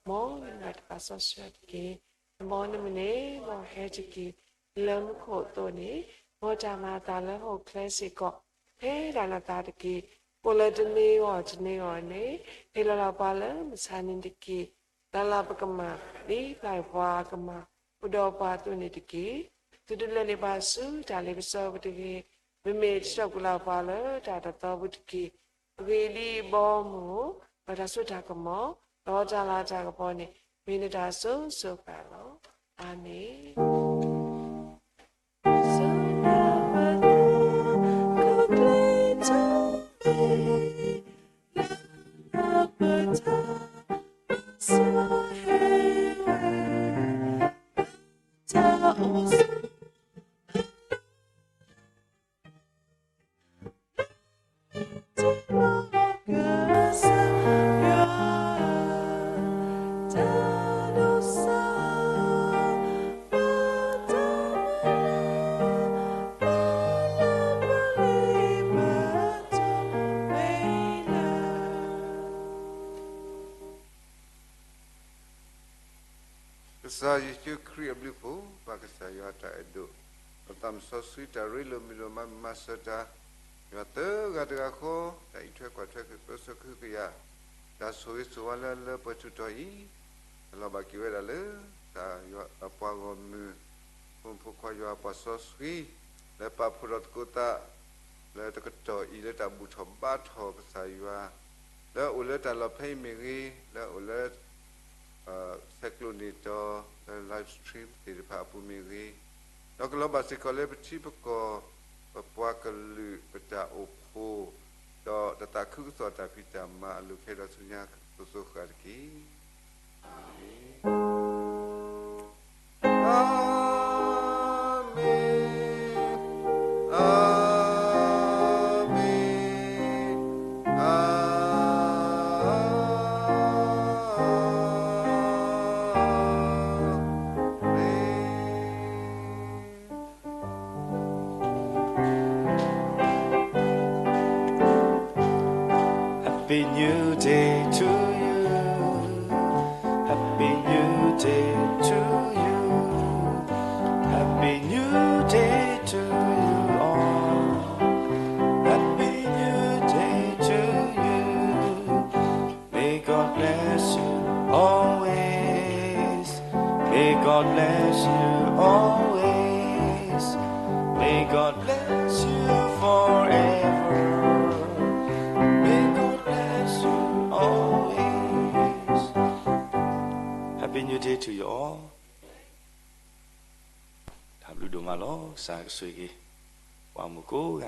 မ်နမၤတၢ်သးစီဆှံတက့ၢ်. မ်နမုၢ်နံၤဘၣ်ဟဲတက့ၢ်. လၢမူခိၣ်အသိးန့ၣ်, မ်တၢ်မၤအသးလၢဟီၣ်ခိၣ်ချၢစ့ၢ်ကီး, ဖဲဒၣ်နသးတက့ၢ်. အိၣ်လၢတနံၤအဂီၢ်တနံၤအဂီၢ်န့ၣ်, ဟ့ၣ်လီၤလၢပှၤလၢမုၢ်ဆါနံၤတက့ၢ်. လၢ်လၢ်ပကမၣ်, ဒ်ပှၤပှၤအသိးန့ၣ်တက့ၢ်. သုတလဲၤန့ၢ်ပှၤဆူတၢ်လ့ပစီပူၤတဂ့ၤ. မ့မ့ၢ်တဆှၢကွံာ်လၢ်ပှၤလၢတၢ်တသီပူၤတက့ၢ်. ဂ့ၤဒ်အဘီအမုၢ်, ဒီးတၢ်စိတၢ်ကမီၤ, ဒီးတၢ်လၤတၢ်ကပီၤန့ၣ်, မ့ၢ်နတၢ်အစိၤစိၤအဃၣ်လီၤ. အၤမ့ၣ်. ကစၢ်ယ့ၣ်ၡူးခရံာ်အဘျုးအဖှိၣ်, ပၢ်ကစၢ်ယွၤအတၢ်အဲၣ်ဒိၣ်, ပသးစီဆှံတၢ်ရ့လိာ်မုာ်လိာ်မၤမုာ်မၤစၢၤတၢ်, ယွၤသၢဂၤတဂၤဃီ, တၢ်အံးထွဲကွၢ်ထွဲ ကသိးစိဃုကယာ်, တၢ်ဆိၣ်ဂ့ၤဆိၣ်ဝါလၢလၢပှဲၤထူၣ်တီၤအံၤ, လီၤဘၣ်က့ၤဝဲဒၣ်လၢ တၢ်ယွၤအပှၤဂီၢ်မုၢ်, ဖိမုၣ်ဖိခွါယွၤအပှၤစီဆှံ, လၢပာ်ဖှိၣ်ထီၣ်သကိးသး လၢတကတီၢ်အံၤလၢတၢ်ဘူၣ်ထီၣ်ဘါထီၣ်ကစၢ်ယွၤ, လၢအအိၣ်လၢတၢ်လီၢ်ဖဲအံၤမ့ၢ်ဂ့ၤ, လၢအအိၣ်လၢ ဆဲးကျိးန့ၢ်တီၤ လၢ live stream သ့ၣ်တဖၣ်အပူၤမ့ၢ်ဂ့ၤ, ဒီးကလီၤဘၣ်စ့ၢ်ကီးလၢပထံပကီၢ်, ပပှၤကလုာ်ပတၢ်အိၣ်ဖှိၣ်, ဒီးတၢ်သးခုကစီၣ်တၢ်ဖံးတၢ်မၤအလိၤခဲအံၤဒီးဆူညါကသိးစိဃာ်တက့ၢ်. အၤမ့ၣ်, အၤမ့ၣ်, အၤမ့ၣ်. Happy New Day to you. Happy New Day to you. Happy New Day to you all. Happy New Day to you. May God bless you always. May God bless you always. May God bless you forever. May God bless you always. Happy New Day to you all. တၢ်ဘျုးဒိၣ်မးလီၤ. ကစၢ်ကဆိၣ်ဂ့ၤ ပှၤမုၣ်ကိးဂၤ